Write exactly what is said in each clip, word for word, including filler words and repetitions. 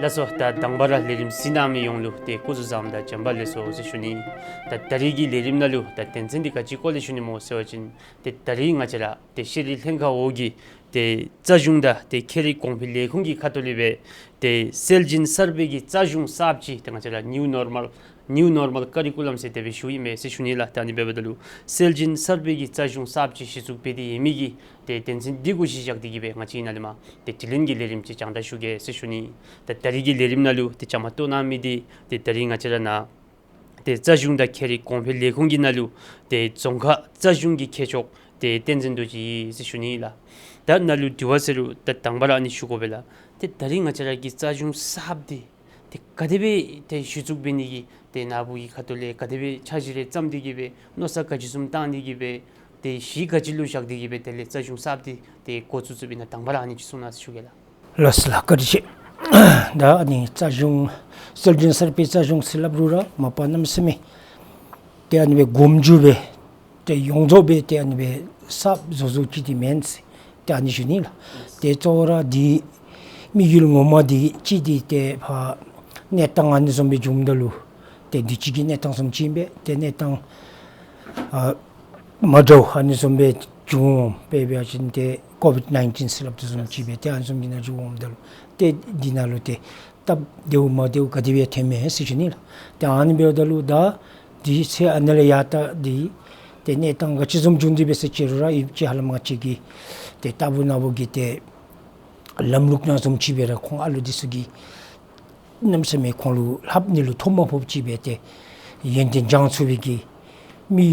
ལགས་སོ། ད་དང་པ་ར་ལས་རིམ་གཟིགས་གནང་མི་ཡོངས་ལུ་ཏེ་སྐུ་གཟུགས་བཟང་དང་བྱོན་པ་ལེགས་སོ་ཟེར་ཞུ་ནི། ད་ད་རིས་ཀྱི་ལས་རིམ་ནང་ལུ་ད་དོན་ཚན་འདི་ག་ཅི་སྐོར་ལས་ཞུ་ནི་སྨོ་ཟེར་བ་ཅིན་ཏེ་ད་རིས་ང་བཅས་ར་ཏེ་ཤེས་རིག་ལྷན་ཁག་འོག་གི་ཏེ་རྩ་གཞུང་དང་ཏེ་ཁྱད་རིག་གོང་འཕེལ་ལས་ཁུངས་ཀྱི་ཁ་ཐུག་ལས་སྦེ་ཏེ་སྲོལ་རྒྱུན་གསར་པའི་གི་རྩ་གཞུང་གསརཔ་ཅིག་ཏེ་ང་བཅས་ར་ནིའུ་ནོར་མཱལ་ནིའུ་ནོར་མཱལ་ཀ་རི་ཀུ་ལམ་ཟེར་དེ་སྦེ་ཞུཝ་ཨིན་མས་ཟེར་ཞུ་ནི་ལགས། ད་ཨ་ནི་འབདཝ་ད་ལུ་སྲོལ་རྒྱུན་གསར་པའི་གི་རྩ་གཞུང་གསརཔ་ཅིག་གཞི་བཙུགས་འབད་དེ་ཡོད་མི་གི་ཏེ་དོན་ཚན་འདི་གུ་གཞི་བཞག་སྟེ་གི་སྦེ་ང་བཅས་ནཱ་ལས་མར་ཏེ་དྲི་ལན་གྱི་ལས་རིམ་ཅིག་སྦྱང་བརྡར་ཞུ་གེ་ཟེར་ཞུ་ནི། ད་ད་རིས་ཀྱི་ལས་རིམ་ནང་ལུ་ཏེ་བཅའ་མར་གཏོགས་གནང་མི་འདི་ཏེ་ད་རིས་ང་བཅས་ར་ནཱ་ཏེ་རྩ་གཞུང་དང་ཁྱད་རིག་གོང་འཕེལ་ལས་ཁུངས་ཀྱི་ནང་ལུ་ཏེ་རྫོང་ཁ་རྩ་གཞུང་གི་མཁས་མཆོག་ཏེ་བསྟན་འཛིན་རྡོ་རྗེ་ཨིན་ཟེར་ཞུ་ནི་ལགས། ད་ནཱ་ལུ་དྲི་བ་ཟེར་རུང་ད་དང་པ་ར་ཨ་ནི་ཞུ་དགོ་པས་ལགས། ཏེ་ད་རིས་ང་བཅས་ར་གི་རྩ་གཞུང་གསརཔ་འདི་ཏེ་ག་དེ་སྦེ་ཏེ་གཞི་བཙུགས་འབད་ནི་གི་ཏེ་ནཱ་བུ་གི་ཁ་ཐུག་ལས་ག་དེ་སྦེ་འཆར་གཞི་རེ་བརྩམས་ཏེ་གི་སྦེ་མནོ་བསམ་ག་ཅི་བཟུམ་བཏང་སྟེ་གི་སྦེ་ཏེ་གཞི་ག་ཅི་ལུ་བཞག་སྟེ་གི་སྦེ་དེ་ལས་རྩ་གཞུང་གསརཔ་འདི་ཏེ་འགོ་བཙུགས་བཙུགསཔ་ཨིན་ན་དང་པ་ར་ཨ་ནི་ཅིག་གསུང་གནང་ཟེར་ཞུ་གེ་ལགས། ལགས་སོ་ལགས། བཀའ་དྲིན་ཆེ། ད་ཨ་ནི་རྩ་གཞུང་སྲོལ་རྒྱུན་གསར་པའི་རྩ་གཞུང་ཟེར་སླབ་རུང་ར་མ་པ་གནམ་མེད་ས་མེད་ཏེ་ཨ་ནི་སྦེ་གོམ་རྒྱུ་སྦེ་ཏེ་ཡོངས་རྫོགས་སྦེ་ཏེ་ཨ་ནི་སྦེ་གསརཔ་བཟོ་བཟོཝ་ཅིག་འདི་མེན་ཟེར་ཏེ་ཨ་ནི་ཞུ་ནི་ལགས། ཏེ་གཙོ་བོ་ར་འདི་དམིགས་ཡུལ་ངོ་མ་འདི་ཅིག་འདི་ཏེ་ཕར་གནས་སྟངས་ཨ་ནི་བཟུམ་སྦེ་བྱུངམ་ད་ལུ་ཏེ་འདི་ཅིག་གི་གནས་སྟངས་བཟུམ་ཅིག་ཨིན་པས། ཏེ་གནས་སྟངས་ཨ་མ་འདྲཝ་ཨ་ནི་བཟུམ་སྦེ་བྱུང་འོང་། དཔེ་འབད་བ་ཅིན་ཏེ་ཀོ་ཝིཌ་ནའིན་ཊིན་ཟེར་སླབ་དོ་བཟུམ་ཅིག་སྦེ་ཏེ་ཨ་ནི་བཟུམ་གྱི་ནང་བྱུང་འོངམ་ད་ལུ་ཏེ་འདི་ནང་ལུ་ཏེ་སྟབས་བདེཝ་མ་བདེཝ་ག་དེ་སྦེ་ཐོནམ་མས་ཟེར་ཞུ་ནི་ལགས། ཏེ་ཨ་ནི་འབདཝ་ད་ལུ་ད་འདི་ཚེ་ཨ་ནི་ལས་ཡར་ད་འདི་ཏེ་གནས་སྟངས་ག་ཅི་བཟུམ་བྱུང་སྟེ་འབད་ཟེར་ཅི་རུང་ར་ཡིད་ཆེས་ཧ་ལམ་ང་བཅས་ཀྱི་ཏེ་ལྟ་བུ་ནཱ་བུ་གི་ཏེ་ལམ་ལུགས་ནང་བཟུམ་ཅིག་སྦེ་ར་ཁོང་ཨ་ལུ་འདི་ཚུ་གིས་གནམ་མེད་ས་མེད་ཁོང་ལུ་ལྷབ་ནི་ལུ་ཐོ་མ་ཕོགཔ་ཅིག་སྦེ་ཏེ་ཡོན་ཏན་སྦྱང་ཚུགས་པའི་གི་མི་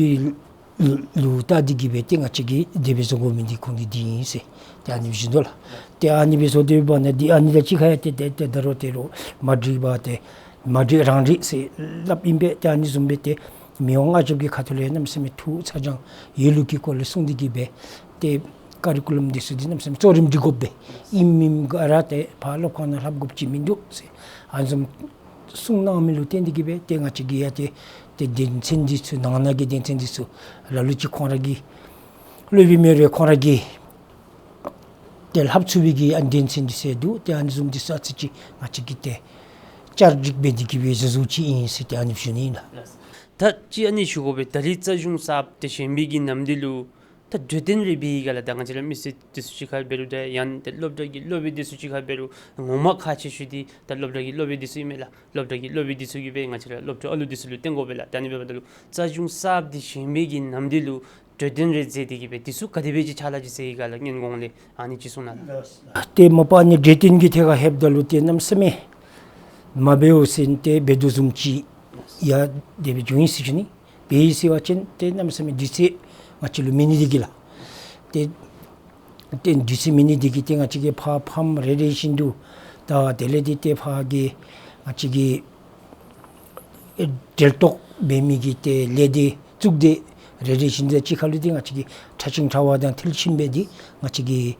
ལུ་བལྟ་སྟེ་གི་སྦེ་ཏེ་ང་བཅས་ཀྱིས་དེ་སྦེ་བཟོ་དགོ་མི་འདི་ཁོང་གི་འདི་ཨིན་ཟེར་ཏེ་ཨ་ནི་སྦེ་ཞུ་དོ་ལགས། ཏེ་ཨ་ནི་སྦེ་བཟོ་སྡོད་པ་ན་འདི་ཨ་ནི་དང་གཅིག་ཁར་ཡང་ཏེ་ཏེ་ཏེ་ད་རུང་ཏེ་རོགས་མ་འགྲིག་པ་ཏེ་མ་འགྲིག་རང་འགྲིག་ཟེར་སླབ་ཨིན་པས། ཏེ་ཨ་ནི་བཟུམ་སྦེ་ཏེ་མི་དབང་མངའ་ཞབས་ཀྱི་ཁ་ཐུག་ལས་གནམ་མེད་ས་མེད་ཐུགས་ཚ་གྱང་ཡོད་ལུགས་ཀྱི་སྐོར་ལས་གསུངས་ཏེ་གི་སྦེ་ཏེ་ཀ་རི་ཀུ་ལམ་འདི་ཚུ་འདི་གནམ་མེད་ས་མེད་གཙོ་རིམ་སྒྲིག་དགོ་པས། ཨིནམ་ཨིནམ་ག་ར་ཏེ་ཕར་སློབ་ཁང་ནང་ལྷབ་དགོཔ་ཅིག་མིན་འདུག་ཟེར་ཨ་ནི་བཟུམ་གསུངས་གནང་མི་ལུ་བརྟེན་ཏེ་གི་སྦེ་ཏེ་ང་བཅས་ཀྱིས་ཡང་ཏེ་ཏེ་དོན་ཚན་འདི་ཚུ་ནང་ན་གི་དོན་ཚན་འདི་ཚུ་ལ་ལུ་ཅིག་ཁོང་ར་གིས་སློབ་དཔོན་མེད་རུང་ཁོང་ར་གིས་ཏེ་ལྷབ་ཚུགས་པའི་གི་ཨ་ནི་དོན་ཚན་འདི་ཚུ་འདུག། ཏེ་ཨ་ནི་བཟུམ་འདི་ཚུ་ཨ་ཙི་ཅིག་ང་བཅས་ཀྱིས་ཏེ་བསྐྱར་སྒྲིག་འབད་དེ་གི་སྦེ་བཟོ་བཟོཝ་ཅིག་ཨིན་ཟེར་ཏེ་ཨ་ནི་ཞུ་ནི་ལགས། ད་ཅི་ཨ་ནི་ཞུ་དགོ་པས། ད་རིས་རྩ་གཞུང་གསརཔ་ཏེ་བཞེངས་པའི་གི་ནམ་དུས་ལུ་ད་གྲོས་བསྟུན་རེ་འབད་ཡི་ག་ལགས། ད་ང་བཅས་ར་མི་སེར་འདི་ཚུ་གཅིག་ཁར་འབད་རུང་ད་ཡང་ཏེ་སློབ་གྲྭ་གི་སློབ་དཔོན་འདི་ཚུ་གཅིག་ཁར་འབད་རུང་ངོ་མ་ཁག་ཆེ་ཤོས་འདི་ད་སློབ་གྲྭ་གི་སློབ་དཔོན་འདི་ཚུ་ཨིན་མས་ལགས། སློབ་གྲྭ་གི་སློབ་དཔོན་འདི་ཚུ་གིས་སྦེ་ང་བཅས་ར་སློབ་ཕྲུག་ཨ་ལུ་འདི་ཚུ་ལུ་བསྟེན་དགོ་པས་ལགས། ད་ཨ་ནི་འབདཝ་ད་ལུ་རྩ་གཞུང་གསརཔ་འདི་བཞེངས་པའི་གི་ནམ་དུས་ལུ་གྲོས་བསྟུན་རེ་མཛད་དེ་གི་སྦེ་འདི་ཚུ་ག་དེ་སྦེ་ཅིག་ཕྱག་ལཱ་ཅིག་མཛད་ཡི་ག་ལགས། སྔོན་གོང་ལས་ཨ་ནི་ཅིག་གསུང་གནང་ལགས། ཏེ་མ་པ་ཨ་ནི་གྲོས་བསྟུན་གྱི་ཐད་ཁར་ལྷོདཔ་ད་ལུ་ཏེ་གནམ་མེད་ས་མེད་མ་འབདཝ་ཟེར་ཏེ་འབད་དོ་བཟུམ་ཅིག་ཡང་དེ་སྦེ་བྱུང་ཡི་ཟེར་ཞུ་ནི། འབད་ཡི་ཟེར་བ་ཅིན་ཏེ་གནམ་མེད་ས་མེད་དུས་ཚོད་ང་བཅས་ལུ་མེད་ནི་འདི་གིས་ལགས། ཏེ་ཏེ་དུས་ཚོད་མེད་ནི་འདི་གིས་ཏེ་ང་བཅས་ཀྱིས་ཕར་ཕམ་རེ་རེ་བཞིན་དུ་ད་དེ་ལས་འདི་ཏེ་ཕར་གྱི་ང་བཅས་ཀྱི་འབྲེལ་གཏོགས་འབད་མི་གི་ཏེ་ལས་སྡེ་གཙུག་སྡེ་རེ་རེ་བཞིན་དུ་གཅིག་ཁར་ལུ་འདི་ང་བཅས་ཀྱིས་ཕྲ་ཞིང་ཕྲ་བ་དང་མཐིལ་ཕྱིན་སྦེ་འདི་ང་བཅས་ཀྱིས་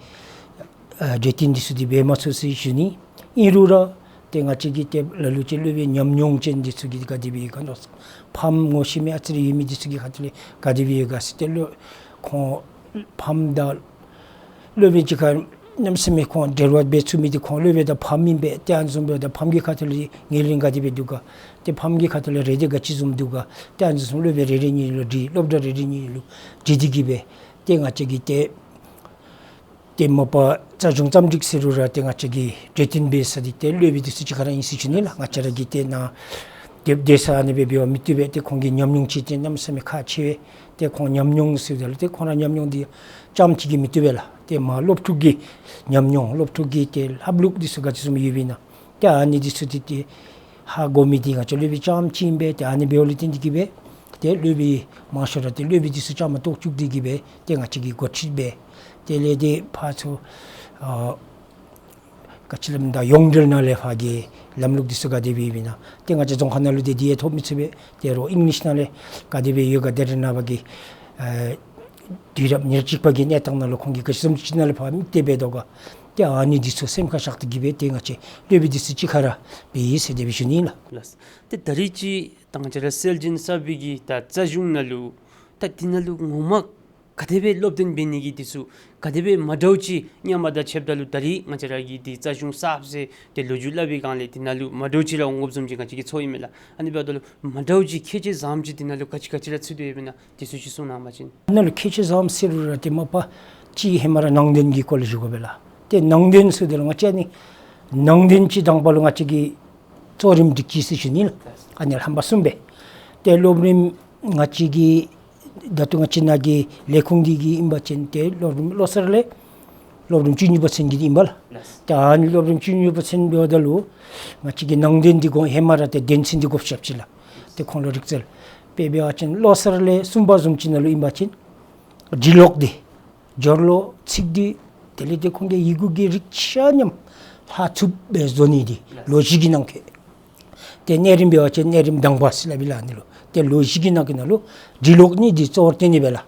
ཨ་གྲོས་བསྟུན་འདི་ཚུ་འདི་འབད་མ་ཚུགས་ཟེར་ཞུ་ནི། ཨིན་རུང་ར་ཏེ་ང་བཅས་ཀྱི་ཏེ་ལ་ལུ་ཅིག་སློབ་དཔོན་ཉམས་མྱོང་ཅན་འདི་ཚུ་གིས་ག་དེ་སྦེ་ཡོད་ག་མནོ་ཕམ་ངོ་ཤེས་མི་ཨ་ཙི་རེ་ཡོད་མི་འདི་ཚུ་གི་ཁ་ཐུག་ལས་ག་དེ་སྦེ་ཡོད་ག་ཟེར་ཏེ་ལོག་ཁོང་ཕམ་དང་སློབ་དཔོན་གཅིག་ཁར་གནམ་མེད་ས་མེད་ཁོང་འབྲེལ་བ་འབད་ཚུགས་མི་འདི་ཁོང་སློབ་དཔོན་དང་ཕམ་ཨིན་པས། ཏེ་ཨ་ནི་བཟུམ་འབདཝ་ད་ཕམ་གྱི་ཁ་ཐུག་ལས་ངོས་ལེན་ག་དེ་སྦེ་འདུག་ག། ཏེ་ཕམ་གྱི་ཁ་ཐུག་ལས་རེ་འདོད་ག་ཅི་བཟུམ་འདུག་ག། ཏེ་ཨ་ནི་བཟུམ་སློབ་དཔོན་རེ་རེ་གཉིས་ལུ་དྲི་སློབ་གྲྭ་རེ་རེ་གཉིས་ལུ་དྲི་སྟེ་གི་སྦེ་ཏེ་ང་བཅས་ཀྱིས་ཏེ་ཏེ་མ་པ་རྩ་གཞུང་རྩོམ་སྒྲིག་ཟེར་རུང་ར་ཏེ་ང་བཅས་ཀྱིས་གྲོས་བསྟུན་འབད་ས་འདི་ཏེ་སློབ་དཔོན་འདི་ཚུ་གཅིག་ཁར་ཨིན་ཟེར་ཞུ་ནི་ལགས། ང་བཅས་ར་གིས་ཏེ་ནཱ་སྡོད་སྡོད་ས་ཨ་ནི་སྦེ་འབད་བ་མི་བཏུབ་པས། ཏེ་ཁོང་གི་ཉམས་མྱོང་ཅིག་ཏེ་གནམ་མེད་ས་མེད་ཁག་ཆེ་བས། ཏེ་ཁོང་ཉམས་མྱོང་ཟེརཝ་ད་ལུ་ཏེ་ཁོང་ར་ཉམས་མྱོང་འདི་རྐྱངམ་གཅིག་གིས་མི་བཏུབ་པས་ལགས། ཏེ་མ་སློབ་ཕྲུག་གི་ཉམས་མྱོང་སློབ་ཕྲུག་གི་ཏེ་ལྷབ་ལུགས་འདི་ཚུ་ག་ཅི་བཟུམ་ཡོདཔ་ཨིན་ན་ཏེ་ཨ་ནི་འདི་ཚུ་འདི་ཏེ་ཧ་གོ་མི་འདི་ང་བཅས་སློབ་དཔོན་རྐྱངམ་གཅིག་ཨིན་པས། ཏེ་ཨ་ནི་འབདཝ་ལས་བརྟེན་ཏེ་གི་སྦེ་ཏེ་སློབ་དཔོན་མང་ཤོས་ར་ཏེ་སློབ་དཔོན་འདི་ཚུ་བཅའ་མར་གཏོགས་བཅུག་སྟེ་གི་སྦེ་ཏེ་ང་བཅས་ཀྱིས་འགོ་ཁྲིད་འབད། དེ་ལས་ཏེ་ཕར་ཚུར་ཨ་ག་ཅི་སླབ་ད་ཡོངས་འབྲེལ་ནང་ལས་ཕར་གྱི་ལམ་ལུགས་འདི་ཚུ་ག་དེ་སྦེ་ཡོདཔ་ཨིན་ན་ཏེ་ང་བཅས་རྫོང་ཁ་ནང་ལུ་ཏེ་འདི་ཡང་ཐོབ་མི་ཚུགས་པས། ཏེ་རོགས་ཨིང་ལིཤ་ནང་ལས་ག་དེ་སྦེ་ཡོད་ག། ད་རེས་ནངས་པ་གི་ཨ་དུས་རབས་ཉེར་གཅིག་པ་གི་གནས་སྟངས་ནང་ལུ་ཁོང་གིས་ག་ཅི་བཟུམ་ཅིག་ནང་ལུ་ཕར་དམིགས་ཏེ་འབད་དོ་ག། ཏེ་ཨ་ནི་འདི་ཚུ་སེམས་ཁར་བཞག་སྟེ་གི་སྦེ་ཏེ་ང་བཅས་སློབ་དཔོན་འདི་ཚུ་གཅིག་ཁར་ར་འབད་ཡི་ཟེར་དེ་སྦེ་ཞུ་ནི་ལགས། ལགས། ཏེ་ད་རིས་ཅིག་ད་ང་བཅས་ར་སྲོལ་རྒྱུན་གསར་པའི་གི་ད་རྩ་གཞུང་ནང་ལུ་ད་འདི་ནང་ལུ་ངོ་མ་ ག་དེ་སྦེ་སློབ་སྟོན་འབད་ནི་གི་འདི་ཚུ་ག་དེ་སྦེ་མ་འདྲཝ་ཅིག་སྔོན་མ་དང་ཕྱདཔ་ད་ལུ་ད་རིས་ང་བཅས་ར་གི་འདི་རྩ་གཞུང་གསརཔ་ཟེར་ཏེ་ལོ་རྒྱུས་སླབ་པའི་སྒང་ལས་འདི་ནང་ལུ་མ་འདྲཝ་ཅིག་ར་འོང་དགོཔ་བཟུམ་ཅིག་ང་བཅས་ཀྱིས་ཚོར་ཨིན་མས་ལགས། ཨ་ནི་འབདཝ་ད་ལུ་མ་འདྲཝ་ཅིག་ཁྱད་ཆོས་བཟངམ་ཅིག་འདི་ནང་ལུ་ག་ཅི་ག་ཅི་ར་ཚུད་དེ་ཡོདཔ་ཨིན་ན་འདི་ཚུ་ཅིག་གསུང་གནང་བ་ཅིན། ཨ་ནཱ་ལུ་ཁྱད་ཆོས་བཟངམ་ཟེར་རུང་ར་ཏེ་མ་པ་ཅིག་ཧེ་མ་ར་ནང་དོན་གྱི་སྐོར་ལས་ཞུ་དགོ་པས་ལགས། ཏེ་ནང་དོན་ཟེརཝ་ད་ལུ་ང་བཅས་ཨ་ནི་ནང་དོན་ཅིག་དང་པ་ལུ་ང་བཅས་ཀྱིས་གཙོ་རིམ་སྒྲིག་ཅི་ཟེར་ཞུ་ནི་ལགས། ཨ་ནི་ལྷམ་པ་གསུམ་སྦེ། ཏེ་སློབ་རིམ་ང་བཅས་ཀྱི་ད་ལྟོ་ང་བཅས་ནང་གི་ལས་ཁུངས་འདི་གིས་ཨིན་པ་ཅིན་ཏེ་སློབ་རིམ་བློ་གསར་ལས་སློབ་རིམ་བཅུ་གཉིས་པ་ཚུན་གྱི་ཨིན་པས་ལགས། ཏེ་ཨ་ནི་སློབ་རིམ་བཅུ་གཉིས་པ་ཚུན་འབདཝ་ད་ལུ་ང་བཅས་ཀྱི་ནང་དོན་འདི་གོ་ཧེ་མ་ར་ཏེ་དོན་ཚན་འདི་གོ་ཤེས་ཅི་ལགས། ཏེ་ཁོང་ལུ་རིག་རྩལ་དཔེ་འབད་བ་ཅིན་བློ་གསར་ལས་གསུམ་པ་བཟུམ་ཅིག་ནང་ལུ་ཨིན་པ་ཅིན་འབྲི་ཀློག་འདི་སྦྱོར་ཀློག་ཚིག་སྡུད་དེ་ལས་ཏེ་ཁོང་གི་ཡི་གུ་གི་རིགས་ཆ་མཉམ་ལྷག་ཚུགསཔ་སྦེ་བཟོ་ནི་འདི་ལོ་བཞི་གི་ནང་འཁོད། ཏེ་གནས་རིམ་འབད་བ་ཅིན་གནས་རིམ་དང་པ་ཟེར་སླབ་ཨིན་ལགས་ཨ་ནི་ལུ། ཏེ་ལོ་བཞི་གི་ནང་འཁོད་ནང་ལུ་འབྲི་ཀློག་གཉིས་འདི་གཙོ་བོར་བཏོན་ནི་སྦེ་ལགས།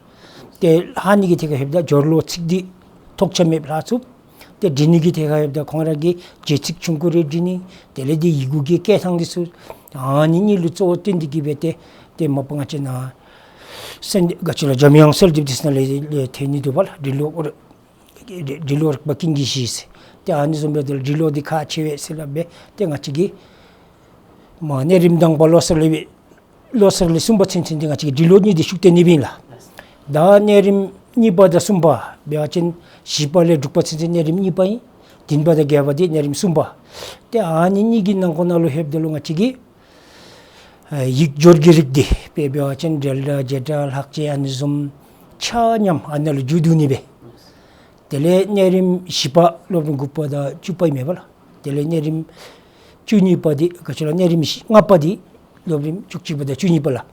ཏེ་ལྷག་ནི་གི་ཐད་ཁར་ལྷོདཔ་ད་སྦྱོར་ཀློག་ཚིག་སྡུད་ཐོགས་ཆགས་མེདཔ་ལྷག་ཚུགས། ཏེ་འབྲི་ནི་གི་ཐད་ཁར་ལྷོདཔ་ད་ཁོང་ར་གི་རྗེས་ཚིག་ཆུང་ཀུ་རེ་འབྲི་ནི་དེ་ལས་ཏེ་ཡི་གུ་གི་བཀལ་ཐངས་འདི་ཚུ་ཨ་ནི་གཉིས་ལུ་གཙོ་བོར་བཏོན་ཏེ་གི་སྦེ་ཏེ་ཏེ་མ་པ་ང་བཅས་ནཱ་གསན་ག་ཅི་ལོ་འཇམ་དབྱངས་གསོལ་འདེབས་འདི་ཚུ་ནང་ལས་ལས་ཐོན་ནི་འདུག་པ་ལགས། འབྲི་ཀློག་འབྲི་ཀློག་རིག་པ་ཀུན་གྱི་གཞི་ཟེར། ཏེ་ཨ་ནི་བཟུམ་སྦེ་ཏེ་འབྲི་ཀློག་འདི་ཁག་ཆེ་བས་ཟེར་སླབ་སྦེ་ཏེ་ང་བཅས་ཀྱིས་མ་གནས་རིམ་དང་པ་བློ་གསར་ལས་སྦེ་བློ་གསར་ལས་གསུམ་པ་ཚུན་ཚོད་འདི་ང་བཅས་ཀྱིས་འབྲི་ཀློག་གཉིས་འདི་ཤུགས་བཏོན་ནི་སྦེ་ཨིན་ལགས། ད་གནས་རིམ་གཉིས་པ་དང་གསུམ་པ་འབད་བ་ཅིན་བཞི་པ་ལས་དྲུག་པ་ཚུན་ཚོད་གནས་རིམ་གཉིས་པ་ཨིན། བདུན་པ་དང་བརྒྱད་པ་འདི་གནས་རིམ་གསུམ་པ། ཏེ་ཨ་ནི་གཉིས་ཀྱི་ནང་འཁོད་ནང་ལུ་ལྷོདཔ་ད་ལུ་ང་བཅས་ཀྱིས་ཨ་ཡིག་སྦྱོར་གྱི་རིགས་འདི་དཔེ་འབད་བ་ཅིན་འགྲེལ་སྒྲ་བྱེད་སྒྲ་ལྷག་བཅས་ཨ་ནི་བཟུམ་ཆ་མཉམ་ཨ་ནཱ་ལུ་མཇུག་བསྡུ་ནི་སྦེ། དེ་ལས་གནས་རིམ་བཞི་པ་སློབ་རིམ་དགུ་པ་དང་བཅུ་པ་ཨིན་མས་པ་ལགས། དེ་ལས་གནས་རིམ་བཅུ་གཉིས་པ་འདི་ག་ཅི་ལོ་གནས་རིམ་བཞི་ལྔ་པ་འདི་སློབ་རིམ་བཅུ་གཅིག་པ་དང་བཅུ་གཉིས་པ་ལགས།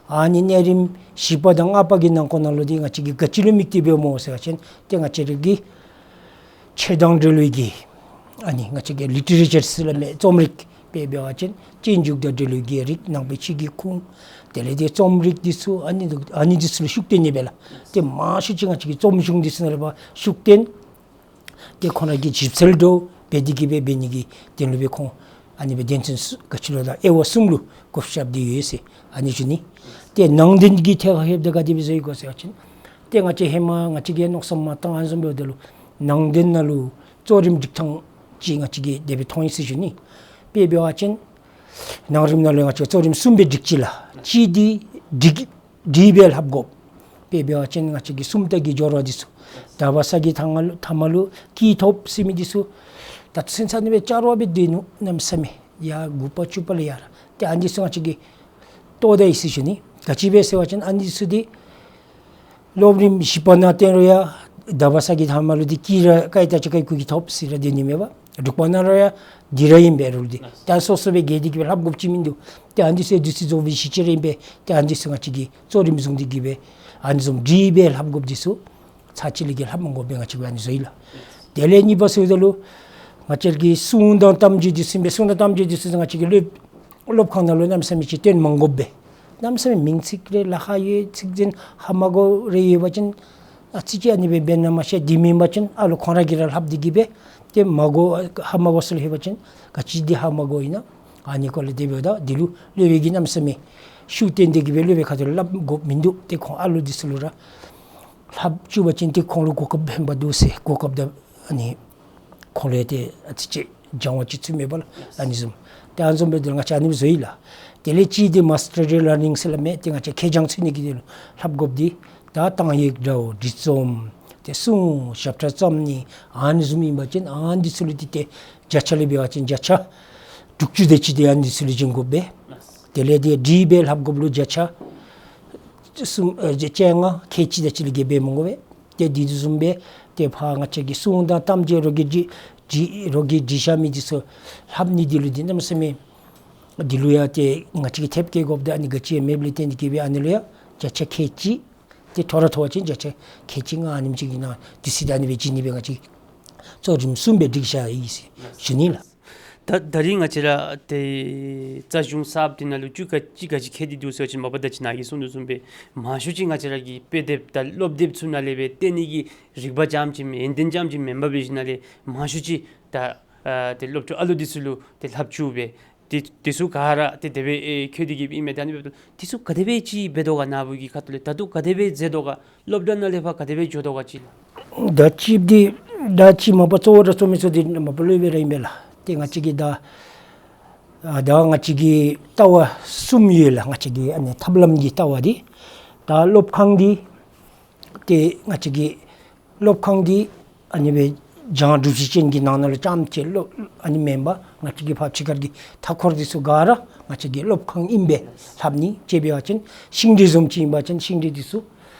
ཨ་ནི་གནས་རིམ་བཞི་པ་དང་ལྔ་པ་གི་ནང་འཁོད་ནང་ལུ་འདི་ང་བཅས་ཀྱིས་ག་ཅི་ལུ་དམིགས་ཏེ་འབདཝ་སྨོ་ཟེར་བ་ཅིན་ཏེ་ང་བཅས་ར་གི་ཆོས་དང་འབྲེལ་བའི་གི་ཨ་ནི་ང་བཅས་ཀྱི་ལི་ཊི་རེ་ཅར་ཟེར་སླབ་མི་རྩོམ་རིག་དཔེ་འབད་བ་ཅིན་སྤྱོད་འཇུག་དང་འབྲེལ་བའི་གི་རིགས་ནང་པའི་ཆོས་ཀྱི་ཁུངས་དེ་ལས་ཏེ་རྩོམ་རིག་འདི་ཚུ་ཨ་ནི་ཨ་ནི་འདི་ཚུ་ལུ་ཤུགས་བཏོན་ནི་སྦེ་ལགས། ཏེ་མང་ཤོས་ཅིག་ང་བཅས་ཀྱིས་རྩོམ་གཞུང་འདི་ཚུ་ནང་ལུ་ཕར་ཤུགས་བཏོན། ཏེ་ཁོང་ར་གི་ཞིབ་འཚོལ་འདྲཝ་འབད་དེ་གི་སྦེ་འབད་ནི་གི་དོན་ལུ་སྦེ་ཁོང་ཨ་ནི་སྦེ་དོན་ཚན་ག་ཅི་ལོ་ད་དབྱེ་བ་གསུམ་ལུ་བགོ་བཤའ་འབད་དེ་ཡོད་ཟེར་ཨ་ནི་ཞུ་ནི། ཏེ་ནང་དོན་གྱི་ཐད་ཁར་ལྷོདཔ་ད་ག་དེ་སྦེ་བཟོ་ཡི་གོ་ཟེར་བ་ཅིན་ཏེ་ང་བཅས་ཧེ་མ་ང་བཅས་ཀྱིས་མནོ་བསམ་མ་བཏང་ཨ་ནི་བཟུམ་འབདཝ་ད་ལུ་ནང་དོན་ནང་ལུ་གཙོ་རིམ་སྒྲིག་ཐངས་ཅིག་ང་བཅས་ཀྱིས་དེ་སྦེ་མཐོང་ཡི་ཟེར་ཞུ་ནི། དཔེ་འབད་བ་ཅིན་ནང་རིམ་ནང་ལུ་ང་བཅས་གཙོ་རིམ་གསུམ་སྦེ་སྒྲིག་ཅི་ལགས། གཅིག་འདི་སྒྲིག་སྒྲིག་སྦེ་ལྷབ་དགོཔ། དཔེ་འབད་བ་ཅིན་ང་བཅས་ཀྱི་སུམ་རྟགས་ཀྱི་སྦྱོར་བ་འདི་ཚུ་ད་བ་ས་གི་ཐ་མ་ལུ་ཐ་མ་ལུ་ཀྱི་ཐོབ་ཟེར་མི་འདི་ཚུ་ད་ཚུན་ཚོད་ཨ་ནི་སྦེ་བསྐྱར་བ་འབད་དེ་ནུག། གནམ་མེད་ས་མེད་ཡར་དགུ་པ་བཅུ་པ་ལས་ཡར་ཏེ་ཨ་ནི་ཚུ་ང་བཅས་ཀྱིས་བཏོག་ད་ཡི་ཟེར་ཞུ་ནི། ག་ཅི་སྦེ་ཟེར་བ་ཅིན་ཨ་ནི་ཚུ་འདི་སློབ་རིམ་བཞི་པ་ནང་བཏོན་རུང་ཡང་ད་བ་ས་གི་ཐ་མ་ལུ་འདི་ཀྱི་ར་ཀ་ཡི་ད་ཅི་ཀ་ཡི་ཀུ་གི་ཐོབ་ཟེར་ར་སྡོད་ནི་མས་པ། དྲུག་པ་ནང་རུང་ཡང་འདི་ར་ཨིན་པས་རུང་འདི་ད་སོ་སོ་སྦེ་གི་འདི་གིས་སྦེ་ལྷབ་དགོཔ་ཅིག་མིན་འདུག། ཏེ་ཨ་ནི་ཚུ་འདི་ཚུ་རྫོགས་པའི་གཞི་ཅིག་ར་ཨིན་པས། ཏེ་ཨ་ནི་ཚུ་ང་བཅས་ཀྱིས་གཙོ་རིམ་བཟུང་སྟེ་གི་སྦེ་ཨ་ནི་བཟུམ་སྒྲིག་སྦེ་ལྷབ་དགོཔ་འདི་ཚུ་ཚར་གཅིག་ལས་ཀྱི་ལྷབ་མ་དགོ་པས། ང་བཅས་ཀྱིས་ཨ་ནི་བཟོ་ཡི་ལགས། དེ་ལས་གཉིས་པ་ཟེརཝ་ད་ལུ་ང་བཅས་ཀྱི་གསུང་དང་གཏམ་རྒྱུད་འདི་ཚུ་ཨིན་པས། གསུང་དང་གཏམ་རྒྱུད་འདི་ཚུ་ང་བཅས་ཀྱི་སློབ་སློབ་ཁང་ནང་ལུ་གནམ་མེད་ས་མེད་ཅིག་སྟོན་མ་དགོཔ་སྦེ། གནམ་མེད་ས་མེད་མིང་ཚིག་རེ་ལཱ་ཁག་ཡོད་ཚིག་རྒྱན་ཧ་མ་གོ་རེ་ཡོད་པ་ཅིན་ཨ་ཙི་ཅིག་ཨ་ནི་སྦེ་འབད་ན་མ་ཤེས། འདི་མེན་པ་ཅིན་ཨ་ལོ་ཁོང་ར་གིས་ར་ལྷབ་སྟེ་གི་སྦེ་ཏེ་མ་གོ་ཧ་མ་གོ་ས་ལུ་ལྷོད་པ་ཅིན་ག་ཅི་འདི་ཧ་མ་གོ་ཨིན་ན་ཨ་ནི་སྐོར་ལས་དེ་འབདཝ་ད་འདི་ལུ་སློབ་དཔོན་གྱིས་གནམ་མེད་ས་མེད་ཤུགས་བཏོན་ཏེ་གི་སྦེ་སློབ་དཔོན་ཁ་ཐུག་ལས་སླབ་དགོཔ་མིན་འདུག། ཏེ་ཁོང་ཨ་ལོ་འདི་ཚུ་ལུ་ར་ལྷབ་བཅུག་པ་ཅིན་ཏེ་ཁོང་ལུ་གོ་སྐབས་ཕན་པ་འདུག་ཟེར། གོ་སྐབས་དང་ཨ་ནི་ཁོང་ལུ་ཏེ་ཨ་ཙི་ཅིག་སྦྱང་བ་ཅིག་ཚུད་མས་པ་ལགས། ཨ་ནི་བཟུམ། ཏེ་ཨ་ནི་བཟུམ་སྦེ་འདི་ལུ་ང་བཅས་ཨ་ནི་བཟོ་ཡི་ལགས། དེ་ལས་གཅིག་འདི་མཱསི་ཊར་ཌི་ལར་ནིང་ཟེར་སླབ་མས། ཏེ་ང་བཅས་ཁྱད་རྐྱང་ཚུད་ནི་གི་དོན་ལུ་ལྷབ་དགོཔ་འདི་ད་གཏང་ཡིག་འདྲཝ་འབྲི་རྩོམ་ཏེ་གསུང་ཞབས་ཁྲ་བརྩམ་ནི་ཨ་ནི་བཟུམ་ཨིན་པ་ཅིན་ཨ་ནི་འདི་ཚུ་ལུ་འདི་ཏེ་བརྒྱ་ཆ་ལས་འབད་བ་ཅིན་བརྒྱ་ཆ་དྲུག་ཅུ་དེ་ཅིག་འདི་ཨ་ནི་འདི་ཚུ་ལུ་བྱིན་དགོ་པས། དེ་ལས་ཏེ་སྒྲིག་སྦེ་ལྷབ་དགོཔ་ལུ་བརྒྱ་ཆ་གསུམ་ཨ་བརྒྱ་ཆ་ལྔ་ཁལ་གཅིག་དེ་ཅིག་ལས་བརྒལ་འབད་མི་དགོ་པས། ཏེ་འདི་བཟུམ་སྦེ་ཏེ་ཕར་ང་བཅས་ཀྱི་གསུང་དང་གཏམ་རྒྱུད་རོགས་ཀྱིས་འབྲི་འབྲི་རོགས་ཀྱིས་འབྲི་བཞག་མི་འདི་ཚུ་ལྷབ་ནི་འདི་ལུ་འདི་གནམ་མེད་ས་མེད་འདི་ལུ་ཡང་ཏེ་ང་བཅས་ཀྱིས་ཐེབས་བཀལ་དགོཔ་དང་ཨ་ནི་ག་ཅི་ཡང་མེདཔ་ལས་བརྟེན་ཏེ་གི་སྦེ་ཨ་ནི་ལུ་ཡང་བརྒྱ་ཆ་ཁལ་གཅིག། ཏེ་མཐོ་ར་མཐོ་བ་ཅིན་བརྒྱ་ཆ་ཁལ་གཅིག་ལྔ་ཨ་ནེམ་ཅིག་གི་ནང་དུས་ཚོད་ཨ་ནི་སྦེ་བྱིན་ནི་སྦེ་ང་བཅས་གཙོ་རིམ་གསུམ་སྦེ་སྒྲིག་བཞག་ཡི་ཟེར་ཞུ་ནི་ལགས། ད་ད་རིས་ང་བཅས་ར་ཏེ་རྩ་གཞུང་གསརཔ་འདི་ནང་ལུ་ཅིག་ག་ཅིག་ག་ཅི་ཁྱད་དེ་འདུག་ཟེར་བ་ཅིན་མ་པ་ད་ཅི་ནཱ་གིས་གསུངས་དོ་བཟུམ་སྦེ་མང་ཤོས་ཅིག་ང་བཅས་ར་གི་དཔེ་དེབ་དང་སློབ་དེབ་ཚུ་ནང་ལས་སྦེ་བཏོན་ནི་གི་རིག་པ་རྐྱངམ་ཅིག་མེན། ཡོན་ཏན་རྐྱངམ་ཅིག་མེན་པར་སྦེ་ཞིནམ་ལས་མང་ཤོས་ཅིག་ད་ཨ་ཏེ་སློབ་ཕྲུག་ཨ་ལུ་འདི་ཚུ་ལུ་ཏེ་ལྷབ་བཅུག་སྦེ་ དེ་དེ་ཚུ་ག་ར་ཏེ་དེ་སྦེ་ཨེ་འཁོད་དེ་གི་ཨིན་མས། ད་ཨ་ནི་འབདཝ་ད་དེ་ཚུ་ག་དེ་སྦེ་ཅིག་འབད་དོ་ག། ནཱ་བུ་གི་ཁ་ཐུག་ལས་ད་ལྟོ་ག་དེ་སྦེ་མཛད་དོ་ག། སློབ་གྲྭ་ནང་ལས་ཕར་ག་དེ་སྦེ་འགྱོ་དོ་ག་ཅིག་ལགས། ད་ཅིག་འདི་ད་ཅིག་མ་པ་གཙོ་བོ་ར་གཙོ་མི་ཚུ་འདི་མ་པ་སློབ་དཔོན་ར་ཨིན་པས་ལགས། ཏེ་ང་བཅས་ཀྱི་ད་ཨ་ད་ང་བཅས་ཀྱི་ལྟ་བ་གསུམ་ཡོད་ལགས། ང་བཅས་ཀྱི་ཨ་ནི་ཐབས་ལམ་གྱི་ལྟ་བ་འདི་ད་སློབ་ཁང་འདི་ཏེ་ང་བཅས་ཀྱི་སློབ་ཁང་འདི་ཨ་ནི་སྦེ་སྦྱང་སྒྲུབ་བྱེད་ཅན་གྱི་ནང་ན་ལུ་རྐྱངམ་ཅིག་སློབ་ཨ་ནི་མེན་པར་ང་བཅས་ཀྱི་ཕར་ཕྱི་ཁར་གྱི་མཐའ་འཁོར་འདི་ཚུ་ག་ར་ང་བཅས་ཀྱི་སློབ་ཁང་ཨིན་པས། ལྷབ་ནི་ཅིག་འབད་བ་ཅིན་ཤིང་འབྲས་བཟུམ་ཅིག་ཨིན་པ་ཅིན་ཤིང་འབྲས་འདི་ཚུ་